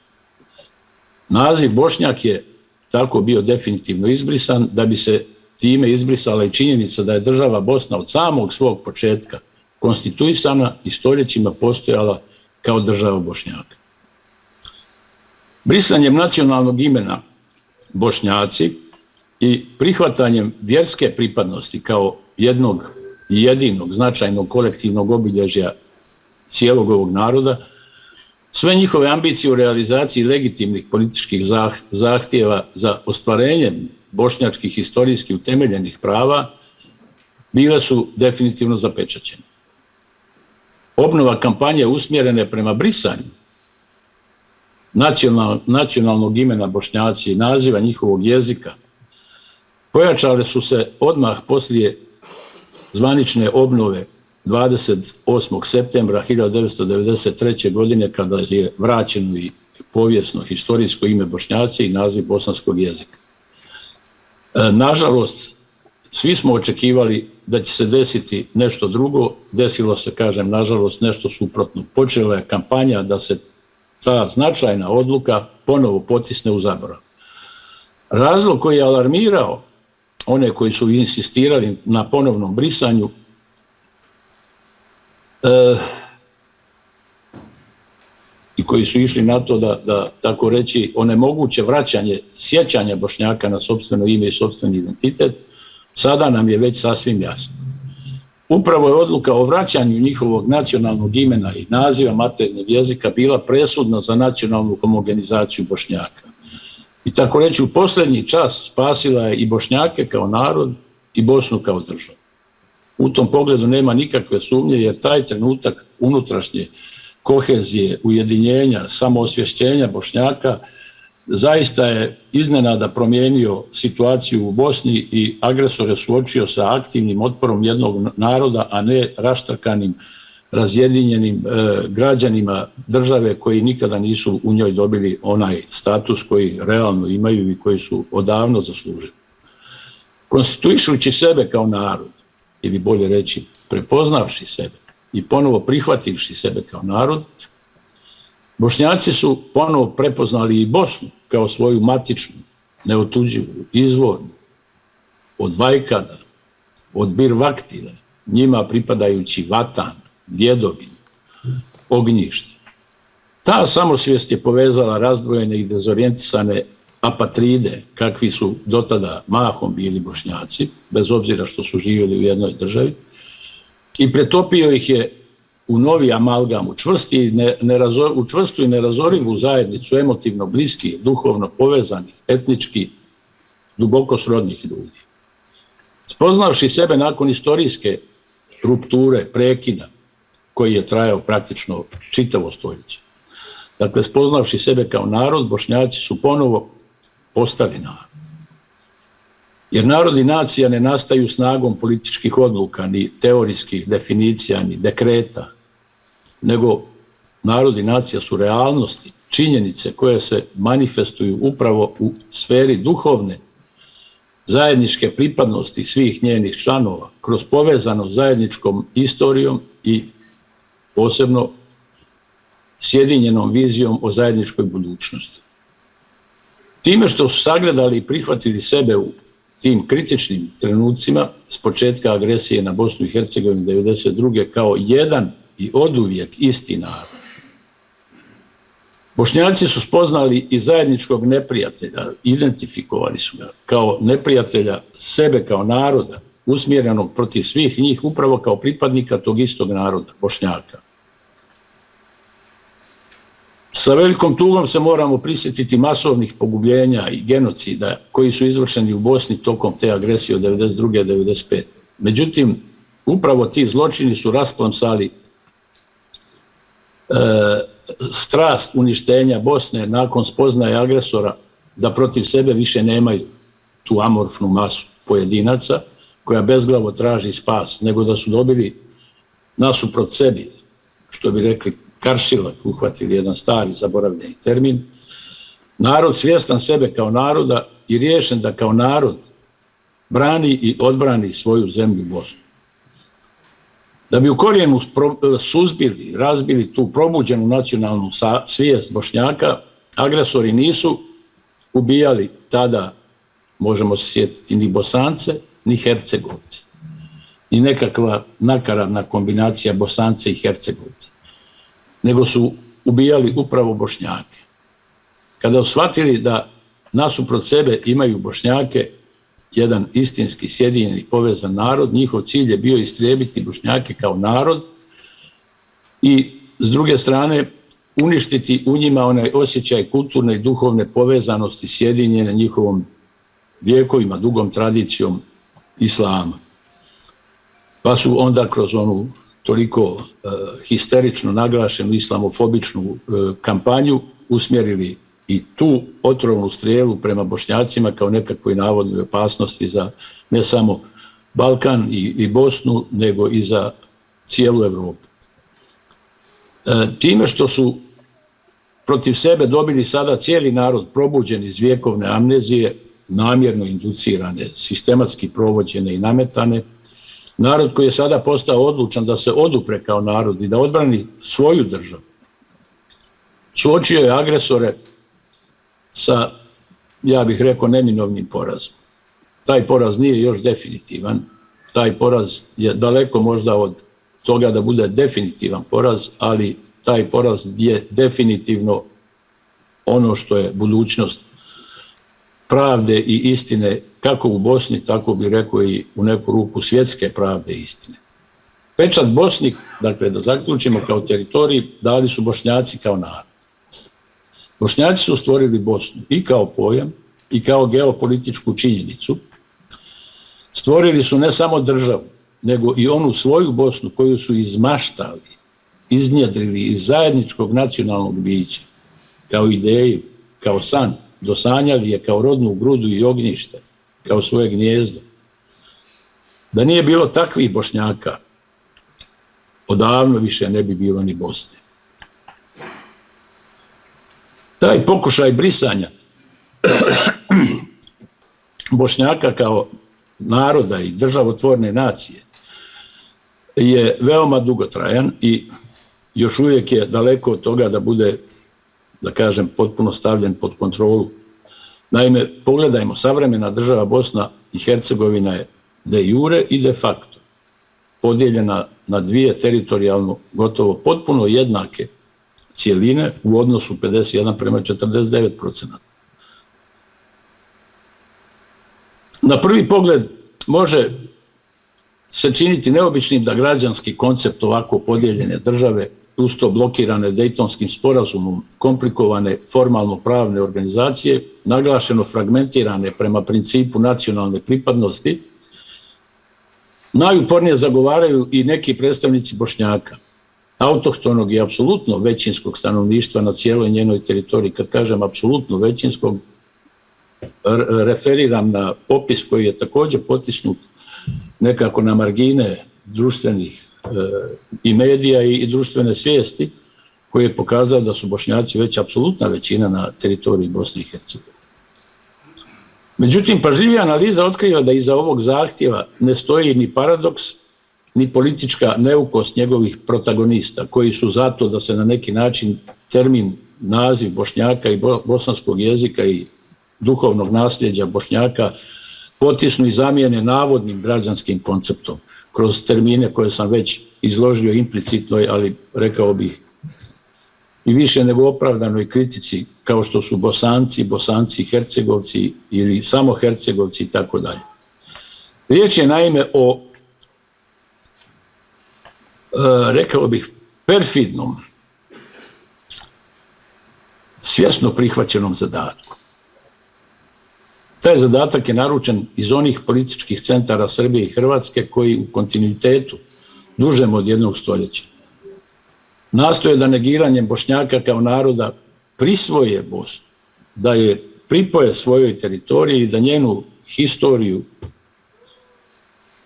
Naziv Bošnjak je tako bio definitivno izbrisan, da bi se time izbrisala i činjenica da je država Bosna od samog svog početka konstituisana i stoljećima postojala kao država Bošnjaka. Brisanjem nacionalnog imena Bošnjaci i prihvatanjem vjerske pripadnosti kao jednog i jedinog značajnog kolektivnog obilježja cijelog ovog naroda, sve njihove ambicije u realizaciji legitimnih političkih zahtjeva za ostvarenjem bošnjačkih historijski utemeljenih prava bile su definitivno zapečaćene. Obnova kampanje usmjerene prema brisanju nacionalnog imena Bošnjaci i naziva njihovog jezika Pojačale su se odmah poslije zvanične obnove 28. septembra 1993. godine kada je vraćeno i povijesno historijsko ime Bošnjaci i naziv bosanskog jezika. Nažalost, svi smo očekivali da će se desiti nešto drugo, desilo se, kažem, nažalost nešto suprotno. Počela je kampanja da se ta značajna odluka ponovo potisne u zaborav. Razlog koji je alarmirao one koji su insistirali na ponovnom brisanju i koji su išli na to da tako reći onemoguće vraćanje sjećanja Bošnjaka na sopstveno ime i sopstveni identitet, sada nam je već sasvim jasno. Upravo je odluka o vraćanju njihovog nacionalnog imena i naziva materinjeg jezika bila presudna za nacionalnu homogenizaciju Bošnjaka. I tako reći, u posljednji čas spasila je i Bošnjake kao narod i Bosnu kao državu. U tom pogledu nema nikakve sumnje, jer taj trenutak unutrašnje kohezije, ujedinjenja, samoosvješćenja Bošnjaka zaista je iznenada promijenio situaciju u Bosni i agresor je suočio sa aktivnim otporom jednog naroda, a ne raštrkanim, razjedinjenim građanima države koji nikada nisu u njoj dobili onaj status koji realno imaju i koji su odavno zaslužili. Konstituišući sebe kao narod, ili bolje reći prepoznavši sebe i ponovo prihvativši sebe kao narod, Bošnjaci su ponovo prepoznali i Bosnu kao svoju matičnu, neotuđivu, izvornu, od Vajkada, od Birvaktile, njima pripadajući vatan, djedovinu, ognjište. Ta samosvijest je povezala razdvojene i dezorijentisane apatride, kakvi su dotada mahom bili Bošnjaci, bez obzira što su živjeli u jednoj državi, i pretopio ih je u novi amalgam, u čvrstu i nerazorivu zajednicu emotivno bliskih, duhovno povezanih, etnički, duboko srodnih ljudi. Spoznavši sebe nakon istorijske rupture, prekida, koji je trajao praktično čitavo stoljeće. Dakle, spoznavši sebe kao narod, Bošnjaci su ponovo postali narod. Jer narod i nacija ne nastaju snagom političkih odluka, ni teorijskih definicija, ni dekreta, nego narod i nacija su realnosti, činjenice koje se manifestuju upravo u sferi duhovne zajedničke pripadnosti svih njenih članova, kroz povezanost zajedničkom istorijom i posebno sjedinjenom vizijom o zajedničkoj budućnosti. Time što su sagledali i prihvatili sebe u tim kritičnim trenucima s početka agresije na Bosnu i Hercegovinu 1992. kao jedan i oduvijek isti narod. Bošnjaci su spoznali i zajedničkog neprijatelja, identifikovali su ga kao neprijatelja sebe kao naroda, usmjerenog protiv svih njih upravo kao pripadnika tog istog naroda, Bošnjaka. Sa velikom tugom se moramo prisjetiti masovnih pogubljenja i genocida koji su izvršeni u Bosni tokom te agresije od 1992. do 1995. Međutim, upravo ti zločini su rasplamsali strast uništenja Bosne nakon spoznaje agresora da protiv sebe više nemaju tu amorfnu masu pojedinaca koja bezglavo traži spas, nego da su dobili nasuprot sebi, što bi rekli karšilak, uhvatili jedan stari zaboravljeni termin, narod svjestan sebe kao naroda i riješen da kao narod brani i odbrani svoju zemlju Bosnu. Da bi u korijenu suzbili, razbili tu probuđenu nacionalnu svijest Bošnjaka, agresori nisu ubijali tada, možemo se sjetiti, ni Bosance, ni Hercegovce, ni nekakva nakaradna kombinacija Bosance i Hercegovce, nego su ubijali upravo Bošnjake. Kada su shvatili da nasuprot sebe imaju Bošnjake, jedan istinski sjedinjeni povezan narod, njihov cilj je bio istrijebiti Bošnjake kao narod i s druge strane uništiti u njima onaj osjećaj kulturne i duhovne povezanosti sjedinjene njihovom vijekovima, dugom tradicijom islama. Pa su onda kroz onu toliko histerično naglašenu islamofobičnu kampanju usmjerili i tu otrovnu strijelu prema Bošnjacima kao nekakvoj navodnoj opasnosti za ne samo Balkan i Bosnu, nego i za cijelu Europu. Time što su protiv sebe dobili sada cijeli narod probuđen iz vjekovne amnezije, namjerno inducirane, sistematski provođene i nametane, narod koji je sada postao odlučan da se odupre kao narod i da odbrani svoju državu, suočio je agresore sa, ja bih rekao, neminovnim porazom. Taj poraz nije još definitivan, taj poraz je daleko možda od toga da bude definitivan poraz, ali taj poraz je definitivno ono što je budućnost pravde i istine, kako u Bosni, tako bi rekao i u neku ruku svjetske pravde i istine. Pečat Bosni, dakle da zaključimo, kao teritorij dali su Bošnjaci kao narod. Bošnjaci su stvorili Bosnu i kao pojam i kao geopolitičku činjenicu. Stvorili su ne samo državu, nego i onu svoju Bosnu koju su izmaštali, iznjedrili iz zajedničkog nacionalnog bića, kao ideju, kao san, dosanjali je kao rodnu grudu i ognjište, kao svoje gnijezdo. Da nije bilo takvih Bošnjaka, odavno više ne bi bilo ni Bosne. Taj pokušaj brisanja Bošnjaka kao naroda i državotvorne nacije je veoma dugotrajan i još uvijek je daleko od toga da bude, da kažem, potpuno stavljen pod kontrolu. Naime, pogledajmo, savremena država Bosna i Hercegovina je de jure i de facto podijeljena na dvije teritorijalno gotovo potpuno jednake cijeline u odnosu 51:49%. Na prvi pogled može se činiti neobičnim da građanski koncept ovako podijeljene države, uz to blokirane Dejtonskim sporazumom, komplikovane formalno-pravne organizacije, naglašeno fragmentirane prema principu nacionalne pripadnosti, najupornije zagovaraju i neki predstavnici Bošnjaka, autohtonog i apsolutno većinskog stanovništva na cijeloj njenoj teritoriji. Kad kažem apsolutno većinskog, referiram na popis koji je također potisnut nekako na margine društvenih i medija i društvene svijesti, koji je pokazao da su Bošnjaci već apsolutna većina na teritoriji Bosne i Hercegovine. Međutim, pažljivija analiza otkriva da iza ovog zahtjeva ne stoji ni paradoks, ni politička neukost njegovih protagonista, koji su zato da se na neki način termin, naziv Bošnjaka i bosanskog jezika i duhovnog nasljeđa Bošnjaka potisnu i zamijene navodnim građanskim konceptom, kroz termine koje sam već izložio implicitno, ali rekao bih i više nego opravdanoj kritici, kao što su Bosanci, Bosanci, Hercegovci ili samo Hercegovci i tako dalje. Riječ je naime o, rekao bih, perfidnom, svjesno prihvaćenom zadatku. Taj zadatak je naručen iz onih političkih centara Srbije i Hrvatske koji u kontinuitetu dužem od jednog stoljeća nastoje da negiranjem Bošnjaka kao naroda prisvoje Bosnu, da je pripoje svojoj teritoriji i da njenu historiju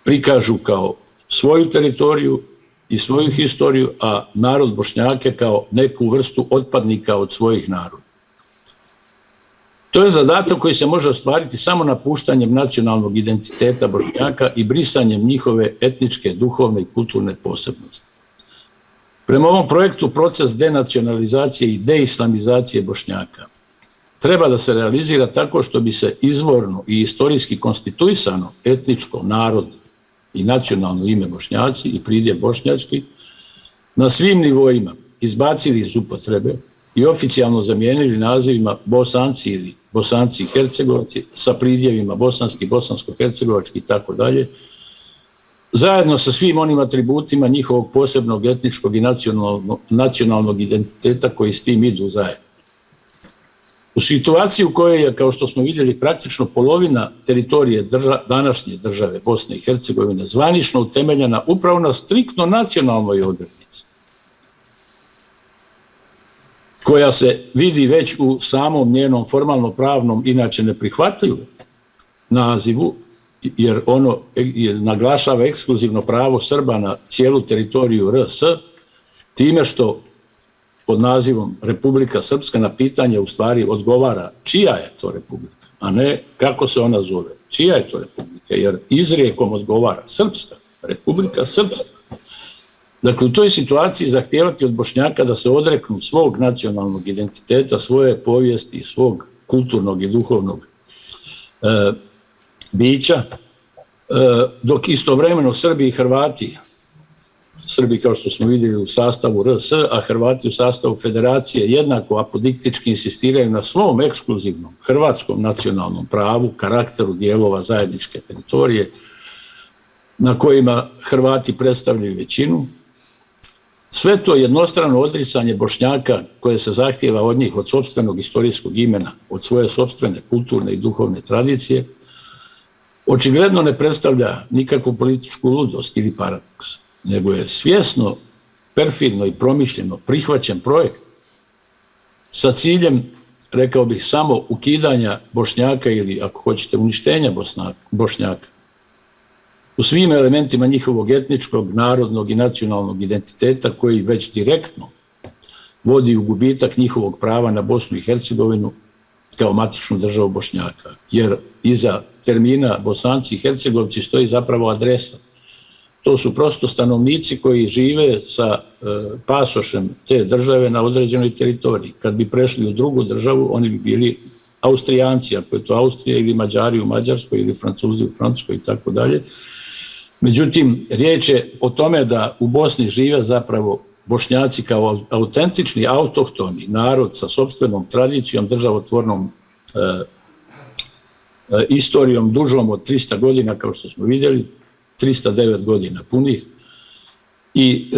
prikažu kao svoju teritoriju i svoju historiju, a narod Bošnjake kao neku vrstu otpadnika od svojih naroda. To je zadatak koji se može ostvariti samo napuštanjem nacionalnog identiteta Bošnjaka i brisanjem njihove etničke, duhovne i kulturne posebnosti. Prema ovom projektu proces denacionalizacije i deislamizacije Bošnjaka treba da se realizira tako što bi se izvorno i istorijski konstituisano etničko, narodno i nacionalno ime Bošnjaci i pridjev bošnjački na svim nivoima izbacili iz upotrebe i oficijalno zamijenili nazivima Bosanci ili Bosanci i Hercegovci sa pridjevima bosanski, bosansko-hercegovački i tako dalje, zajedno sa svim onim atributima njihovog posebnog etničkog i nacionalnog identiteta koji s tim idu zajedno. U situaciji u kojoj je, kao što smo vidjeli, praktično polovina teritorije današnje države Bosne i Hercegovine zvanično utemeljena upravo na striktno nacionalnoj odrednici. koja se vidi već u samom njenom formalno-pravnom, inače neprihvatljivom nazivu, jer ono naglašava ekskluzivno pravo Srba na cijelu teritoriju RS, time što pod nazivom Republika Srpska na pitanje u stvari odgovara čija je to republika, a ne kako se ona zove. Čija je to republika, jer izrijekom odgovara Srpska, Republika Srpska. Dakle, u toj situaciji zahtijevati od Bošnjaka da se odreknu svog nacionalnog identiteta, svoje povijesti, svog kulturnog i duhovnog bića, dok istovremeno Srbi i Hrvati, Srbi kao što smo vidjeli u sastavu RS, a Hrvati u sastavu Federacije jednako apodiktički insistiraju na svom ekskluzivnom hrvatskom nacionalnom pravu, karakteru dijelova zajedničke teritorije na kojima Hrvati predstavljaju većinu. Sve to jednostrano odricanje Bošnjaka koje se zahtijeva od njih, od sopstvenog istorijskog imena, od svoje sopstvene kulturne i duhovne tradicije, očigledno ne predstavlja nikakvu političku ludost ili paradoks, nego je svjesno, perfidno i promišljeno prihvaćen projekt sa ciljem, rekao bih, samo ukidanja Bošnjaka ili, ako hoćete, uništenja Bošnjaka u svim elementima njihovog etničkog, narodnog i nacionalnog identiteta koji već direktno vodi u gubitak njihovog prava na Bosnu i Hercegovinu kao matičnu državu Bošnjaka. Jer iza termina Bosanci i Hercegovci stoji zapravo adresa. To su prosto stanovnici koji žive sa pasošem te države na određenoj teritoriji. Kad bi prešli u drugu državu, oni bi bili Austrijanci, ako je to Austrija, ili Mađari u Mađarskoj, ili Francuzi u Francuskoj i tako dalje. Međutim, riječ je o tome da u Bosni žive zapravo Bošnjaci kao autentični, autohtoni narod sa sopstvenom tradicijom, državotvornom istorijom dužom od 300 godina, kao što smo vidjeli, 309 godina punih. I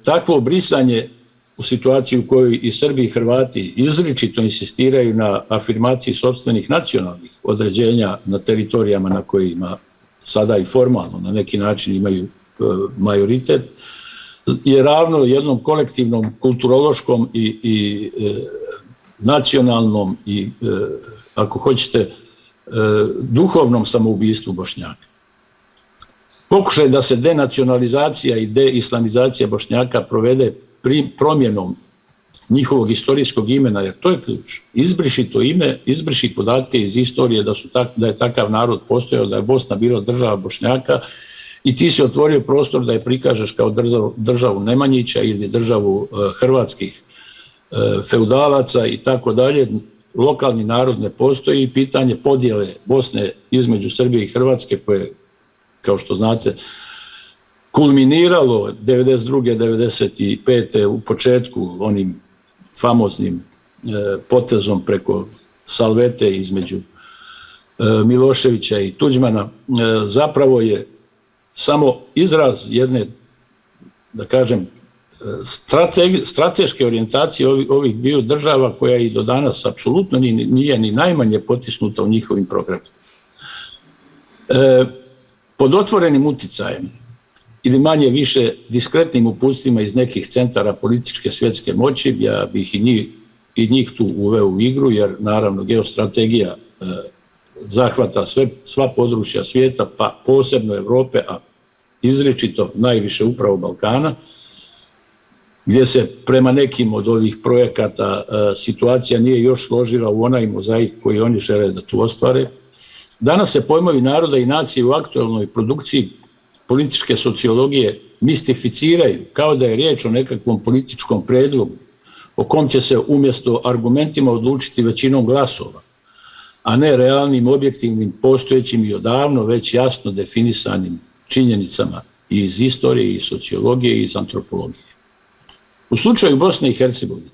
takvo brisanje u situaciji u kojoj i Srbi i Hrvati izričito insistiraju na afirmaciji sopstvenih nacionalnih određenja na teritorijama na kojima sada i formalno na neki način imaju majoritet, je ravno jednom kolektivnom kulturološkom i nacionalnom i, ako hoćete, duhovnom samoubistvu Bošnjaka. Pokušaj da se denacionalizacija i deislamizacija Bošnjaka provede promjenom njihovog istorijskog imena, jer to je ključ. Izbriši to ime, izbriši podatke iz istorije da je takav narod postojao, da je Bosna bila država Bošnjaka i ti si otvorio prostor da je prikažeš kao državu Nemanjića ili državu hrvatskih feudalaca i tako dalje. Lokalni narod ne postoji i pitanje podjele Bosne između Srbije i Hrvatske koje, kao što znate, kulminiralo 92. 95. u početku onim famoznim potezom preko salvete između Miloševića i Tuđmana, zapravo je samo izraz jedne, da kažem, strateške orijentacije ovih dviju država koja i do danas apsolutno nije ni najmanje potisnuta u njihovim programima. Pod otvorenim uticajem ili manje više diskretnim uputstvima iz nekih centara političke svjetske moći, ja bih i njih tu uveo u igru, jer naravno geostrategija zahvata sva područja svijeta, pa posebno Evrope, a izričito najviše upravo Balkana, gdje se prema nekim od ovih projekata situacija nije još složila u onaj mozaik koji oni žele da tu ostvare. Danas se pojmovi naroda i nacije u aktualnoj produkciji političke sociologije mistificiraju, kao da je riječ o nekakvom političkom predlogu, o kom će se umjesto argumentima odlučiti većinom glasova, a ne realnim, objektivnim, postojećim i odavno već jasno definisanim činjenicama i iz istorije, i iz sociologije, i iz antropologije. U slučaju Bosne i Hercegovine,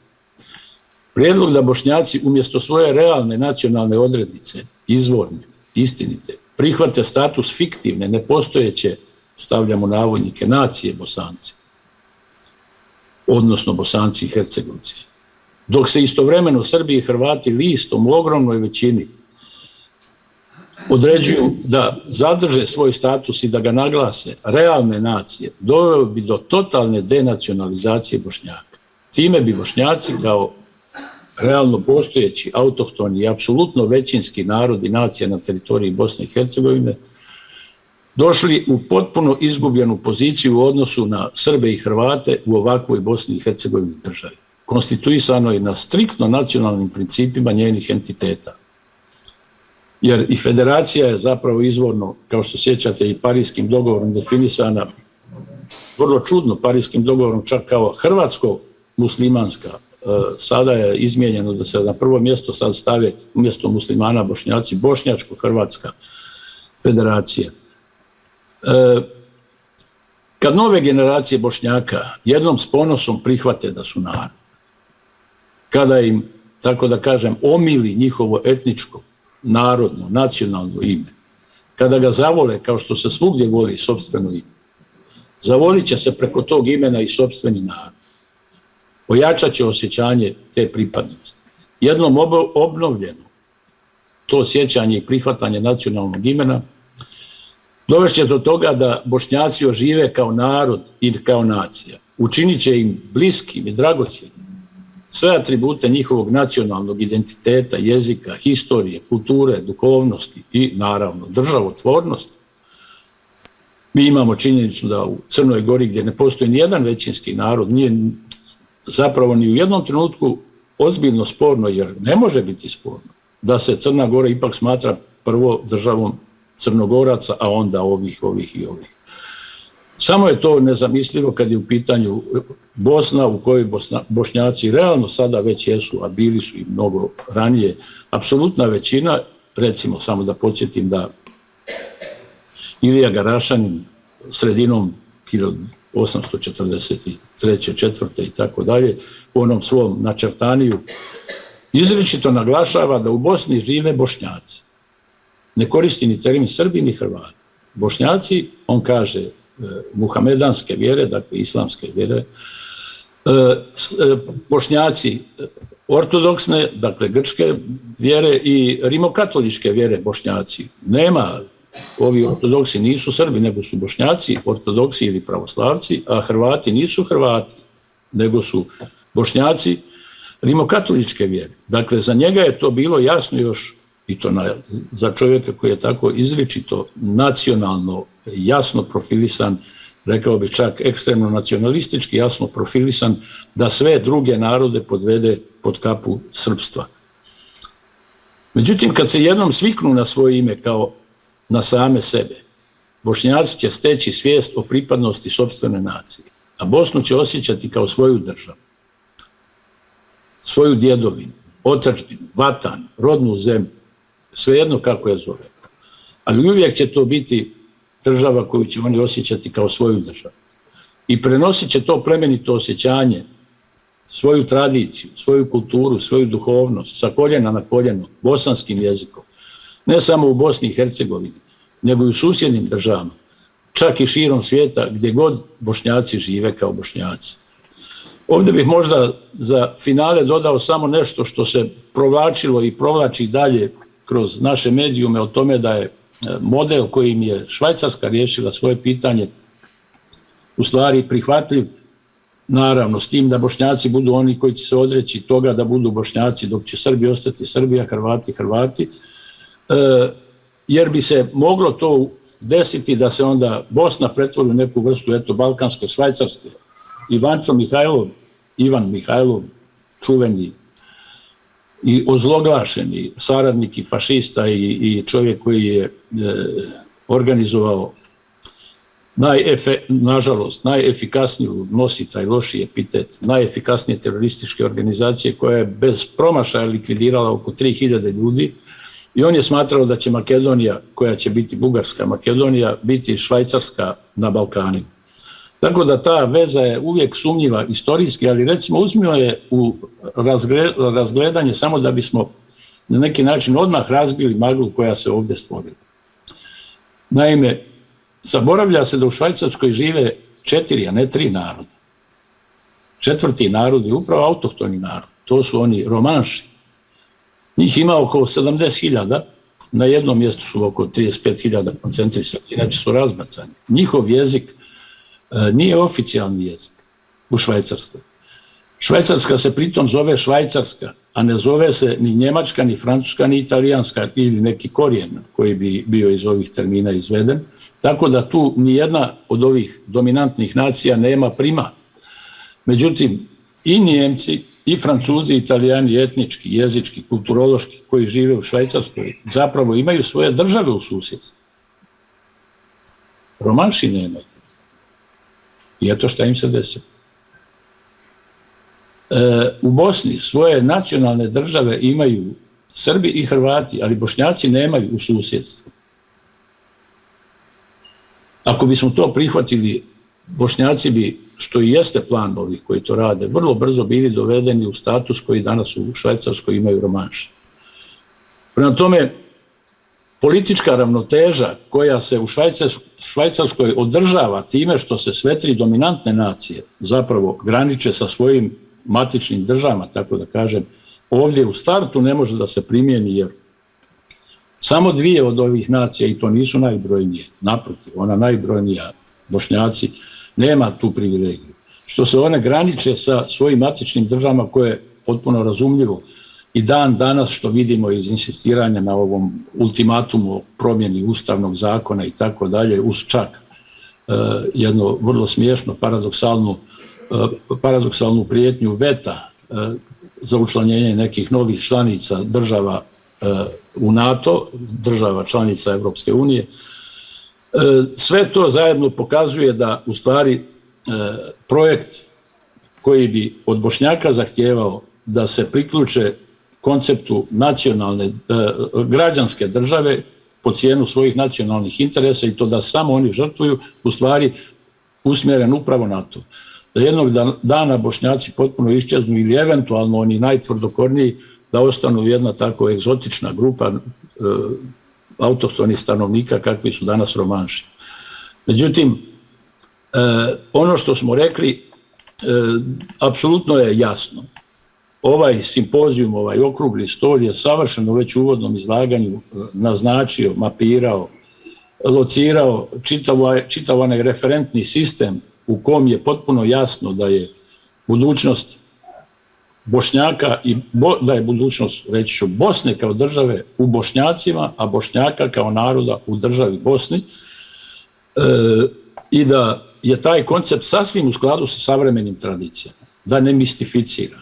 prijedlog da Bošnjaci umjesto svoje realne nacionalne odrednice, izvorne, istinite, prihvate status fiktivne, nepostojeće, stavljamo navodnike, nacije Bosanci, odnosno Bosanci i Hercegovci. Dok se istovremeno Srbi i Hrvati listom u ogromnoj većini određuju da zadrže svoj status i da ga naglase realne nacije, doveo bi do totalne denacionalizacije Bošnjaka. Time bi Bošnjaci kao realno postojeći, autohtoni i apsolutno većinski narod i nacija na teritoriji Bosne i Hercegovine došli u potpuno izgubljenu poziciju u odnosu na Srbe i Hrvate u ovakvoj Bosni i Hercegovini državi. Konstituisano je na striktno nacionalnim principima njenih entiteta. Jer i federacija je zapravo izvorno, kao što sjećate, i Parijskim dogovorom definisana, vrlo čudno Parijskim dogovorom čak kao hrvatsko-muslimanska. Sada je izmijenjeno da se na prvo mjesto sad stave umjesto muslimana Bošnjaci, Bošnjačko-hrvatska federacija. Kad nove generacije Bošnjaka jednom s ponosom prihvate da su narod, kada im, tako da kažem, omili njihovo etničko, narodno, nacionalno ime, kada ga zavole kao što se svugdje voli sopstveno ime, zavolit će se preko tog imena i sopstveni narod. Ojačat će osjećanje te pripadnosti. Jednom obnovljeno to sjećanje i prihvatanje nacionalnog imena dovešće do toga da Bošnjaci ožive kao narod i kao nacija. Učinit će im bliskim i dragocjenim sve atribute njihovog nacionalnog identiteta, jezika, historije, kulture, duhovnosti i naravno državotvornosti. Mi imamo činjenicu da u Crnoj Gori, gdje ne postoji ni jedan većinski narod, nije zapravo ni u jednom trenutku ozbiljno sporno, jer ne može biti sporno, da se Crna Gora ipak smatra prvo državom Crnogoraca, a onda ovih i ovih. Samo je to nezamislivo kad je u pitanju Bosna, u kojoj Bošnjaci realno sada već jesu, a bili su i mnogo ranije, apsolutna većina. Recimo, samo da podsjetim da Ilija Garašanin sredinom 1843. 4. i tako dalje, u onom svom načrtaniju izričito naglašava da u Bosni žive Bošnjaci. Ne koristi ni termin Srbi ni Hrvati. Bošnjaci, on kaže, muhamedanske vjere, dakle islamske vjere, Bošnjaci ortodoksne, dakle grčke vjere i rimokatoličke vjere Bošnjaci. Nema, ovi ortodoksi nisu Srbi, nego su Bošnjaci, ortodoksi ili pravoslavci, a Hrvati nisu Hrvati, nego su Bošnjaci rimokatoličke vjere. Dakle, za njega je to bilo jasno još, i to za čovjeka koji je tako izričito nacionalno jasno profilisan, rekao bih čak ekstremno nacionalistički jasno profilisan, da sve druge narode podvede pod kapu srpstva. Međutim, kad se jednom sviknu na svoje ime kao na same sebe, Bošnjaci će steći svijest o pripadnosti sopstvene nacije, a Bosnu će osjećati kao svoju državu, svoju djedovinu, otadžbinu, vatan, rodnu zemlju, svejedno kako je zove. Ali uvijek će to biti država koju će oni osjećati kao svoju državu. I prenosit će to plemenito osjećanje, svoju tradiciju, svoju kulturu, svoju duhovnost, sa koljena na koljeno, bosanskim jezikom. Ne samo u Bosni i Hercegovini, nego i u susjednim državama, čak i širom svijeta, gdje god Bošnjaci žive kao Bošnjaci. Ovdje bih možda za finale dodao samo nešto što se provlačilo i provlači dalje kroz naše medijume o tome da je model kojim je Švajcarska riješila svoje pitanje u stvari prihvatljiv, naravno s tim da Bošnjaci budu oni koji će se odreći toga da budu Bošnjaci, dok će Srbi ostati Srbija, Hrvati, jer bi se moglo to desiti da se onda Bosna pretvori u neku vrstu balkanske Švajcarske. Ivan Mihajlov, čuveni i ozloglašeni saradnik i fašista i čovjek koji je organizovao nažalost najefikasniju, nosi taj loši epitet, najefikasnije terorističke organizacije koja je bez promašaja likvidirala oko 3000 ljudi, i on je smatrao da će Makedonija, koja će biti Bugarska Makedonija, biti Švajcarska na Balkanu. Tako da ta veza je uvijek sumnjiva istorijski, ali recimo uzmimo je u razgledanje samo da bismo na neki način odmah razbili maglu koja se ovdje stvorila. Naime, zaboravlja se da u Švajcarskoj žive 4, a ne 3 naroda. 4. narod je upravo autohtoni narod. To su oni romanši. Njih ima oko 70.000, na jednom mjestu su oko 35.000 koncentrisani, inače su razbacani. Njihov jezik nije oficijalni jezik u Švajcarskoj. Švajcarska se pritom zove Švajcarska, a ne zove se ni njemačka, ni francuska, ni italijanska ili neki korijen koji bi bio iz ovih termina izveden. Tako da tu nijedna od ovih dominantnih nacija nema primat. Međutim, i Nijemci, i Francuzi, i Italijani, etnički, jezički, kulturološki, koji žive u Švajcarskoj, zapravo imaju svoje države u susjedstvu. Romanši nemaju. I eto šta im se desilo. U Bosni svoje nacionalne države imaju Srbi i Hrvati, ali Bošnjaci nemaju u susjedstvu. Ako bismo to prihvatili, Bošnjaci bi, što i jeste plan ovih koji to rade, vrlo brzo bili dovedeni u status koji danas u Švajcarskoj imaju romanši. Prema tome, politička ravnoteža koja se u Švajcarskoj održava time što se sve tri dominantne nacije zapravo graniče sa svojim matičnim državama, tako da kažem, ovdje u startu ne može da se primjeni jer samo dvije od ovih nacija, i to nisu najbrojnije, naprotiv, ona najbrojnija, Bošnjaci, nema tu privilegiju. Što se one graniče sa svojim matičnim državama koje je potpuno razumljivo i dan danas što vidimo iz insistiranja na ovom ultimatumu o promjeni ustavnog zakona i tako dalje, uz čak jedno vrlo smiješno paradoksalnu prijetnju veta za učlanjenje nekih novih članica država u NATO, država članica Evropske unije. Sve to zajedno pokazuje da u stvari projekt koji bi od Bošnjaka zahtijevao da se priključe konceptu nacionalne, građanske države po cijenu svojih nacionalnih interesa i to da samo oni žrtvuju, u stvari usmjeren upravo na to. Da jednog dana Bošnjaci potpuno iščeznu ili eventualno oni najtvrdokorniji da ostanu jedna tako egzotična grupa autohtonih stanovnika kakvi su danas romanši. Međutim, ono što smo rekli, apsolutno je jasno. Ovaj simpozijum, ovaj okrugli stol je savršeno već u uvodnom izlaganju naznačio, mapirao, locirao čitav onaj referentni sistem u kom je potpuno jasno da je budućnost Bošnjaka i da je budućnost, reći ću, Bosne kao države u Bošnjacima, a Bošnjaka kao naroda u državi Bosni i da je taj koncept sasvim u skladu sa savremenim tradicijama, da ne mistificira.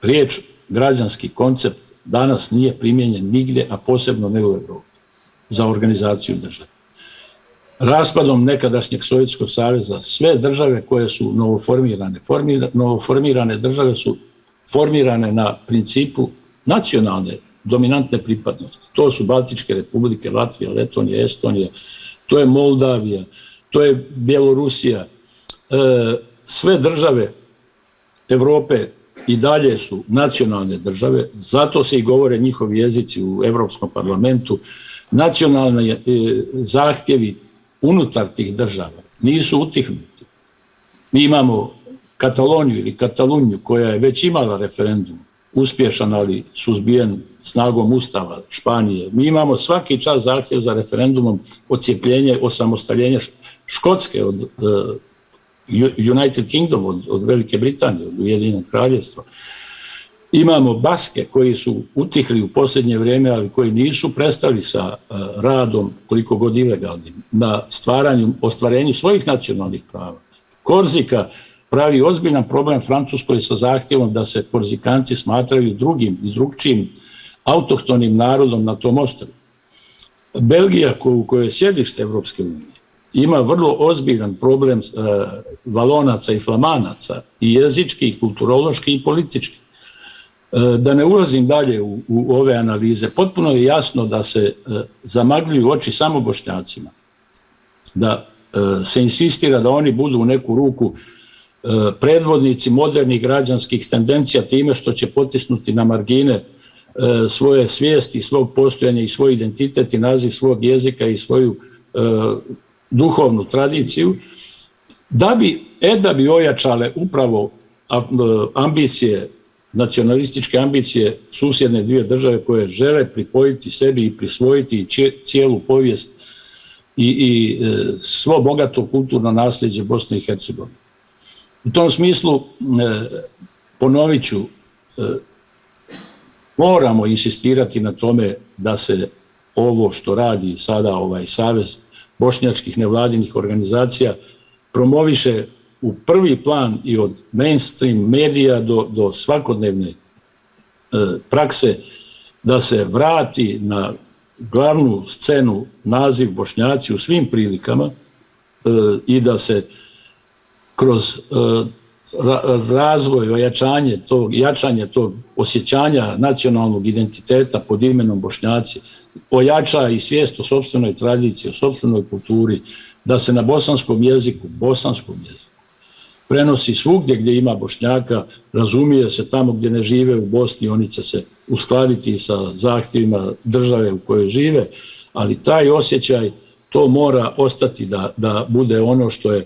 Riječ građanski koncept danas nije primijenjen nigdje, a posebno ne u Evropi, za organizaciju države. Raspadom nekadašnjeg Sovjetskog saveza sve države koje su novoformirane države su formirane na principu nacionalne dominantne pripadnosti. To su Baltičke republike, Latvija, Letonija, Estonija, to je Moldavija, to je Bjelorusija. Sve države Evrope i dalje su nacionalne države, zato se i govore njihovi jezici u Evropskom parlamentu. Nacionalni zahtjevi unutar tih država nisu utihnuti. Mi imamo Kataloniju ili Katalunju koja je već imala referendum, uspješan ali suzbijen snagom Ustava Španije. Mi imamo svaki čas zahtjev za referendumom odcijepljenje, osamostaljenje Škotske od United Kingdom, od Velike Britanije, od Ujedinjenog kraljevstva. Imamo Baske koji su utihli u posljednje vrijeme, ali koji nisu prestali sa radom, koliko god ilegalnim, na ostvarenju svojih nacionalnih prava. Korzika pravi ozbiljan problem Francuskoj sa zahtjevom da se Korzikanci smatraju drugim i drugčijim autohtonim narodom na tom ostrvu. Belgija, u kojoj je sjedište Evropske unije, ima vrlo ozbiljan problem Valonaca i Flamanaca, i jezički, i kulturološki, i politički. Da ne ulazim dalje u ove analize, potpuno je jasno da se zamagljuju oči samo Bošnjacima, da se insistira da oni budu u neku ruku predvodnici modernih građanskih tendencija time što će potisnuti na margine svoje svijesti, svog postojanja i svoj identitet i naziv svog jezika i svoju duhovnu tradiciju, da bi ojačale upravo ambicije, nacionalističke ambicije susjedne dvije države koje žele pripojiti sebi i prisvojiti cijelu povijest i svo bogato kulturno nasljeđe Bosne i Hercegovine. U tom smislu ponovit ću, moramo insistirati na tome da se ovo što radi sada ovaj Savez bošnjačkih nevladinih organizacija promoviše u prvi plan i od mainstream medija do svakodnevne prakse, da se vrati na glavnu scenu naziv Bošnjaci u svim prilikama i da se kroz razvoj, jačanje tog osjećanja nacionalnog identiteta pod imenom Bošnjaci ojača i svijest o sopstvenoj tradiciji, o sopstvenoj kulturi, da se na bosanskom jeziku prenosi svugdje gdje ima Bošnjaka, razumije se tamo gdje ne žive u Bosni, oni će se uskladiti sa zahtjevima države u kojoj žive, ali taj osjećaj, to mora ostati da bude ono što je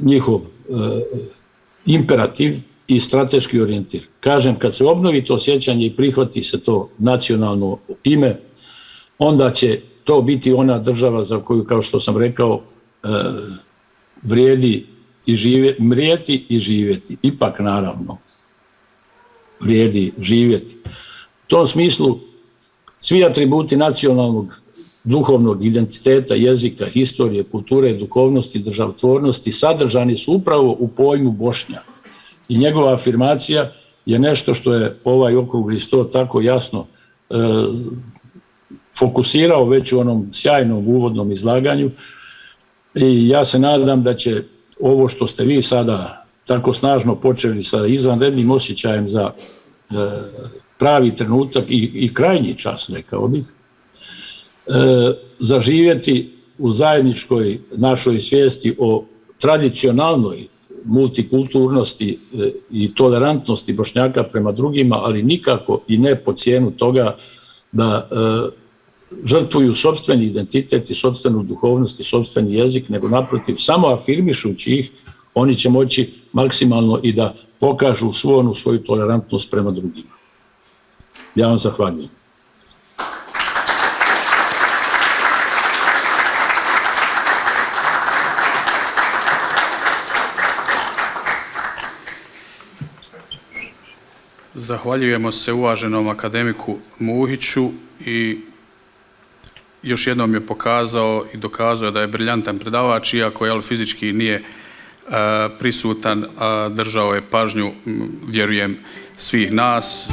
njihov imperativ i strateški orijentir. Kažem, kad se obnovi to osjećanje i prihvati se to nacionalno ime, onda će to biti ona država za koju, kao što sam rekao, vrijedi mrijeti i živjeti. Ipak, naravno, vrijedi živjeti. U tom smislu, svi atributi nacionalnog duhovnog identiteta, jezika, historije, kulture, duhovnosti, državotvornosti sadržani su upravo u pojmu Bošnjak. I njegova afirmacija je nešto što je ovaj okrugli sto tako jasno fokusirao već u onom sjajnom uvodnom izlaganju. I ja se nadam da će ovo što ste vi sada tako snažno počeli sa izvanrednim osjećajem za pravi trenutak i krajnji čas, rekao bih, zaživjeti u zajedničkoj našoj svijesti o tradicionalnoj multikulturnosti i tolerantnosti Bošnjaka prema drugima, ali nikako i ne po cijenu toga da žrtvuju sopstveni identitet i sopstvenu duhovnost i sopstveni jezik, nego naprotiv, samo afirmišući ih, oni će moći maksimalno i da pokažu svoju tolerantnost prema drugima. Ja vam zahvaljujem. Zahvaljujemo se uvaženom akademiku Muhiću i još jednom je pokazao i dokazao da je briljantan predavač, iako fizički nije prisutan, držao je pažnju, vjerujem, svih nas.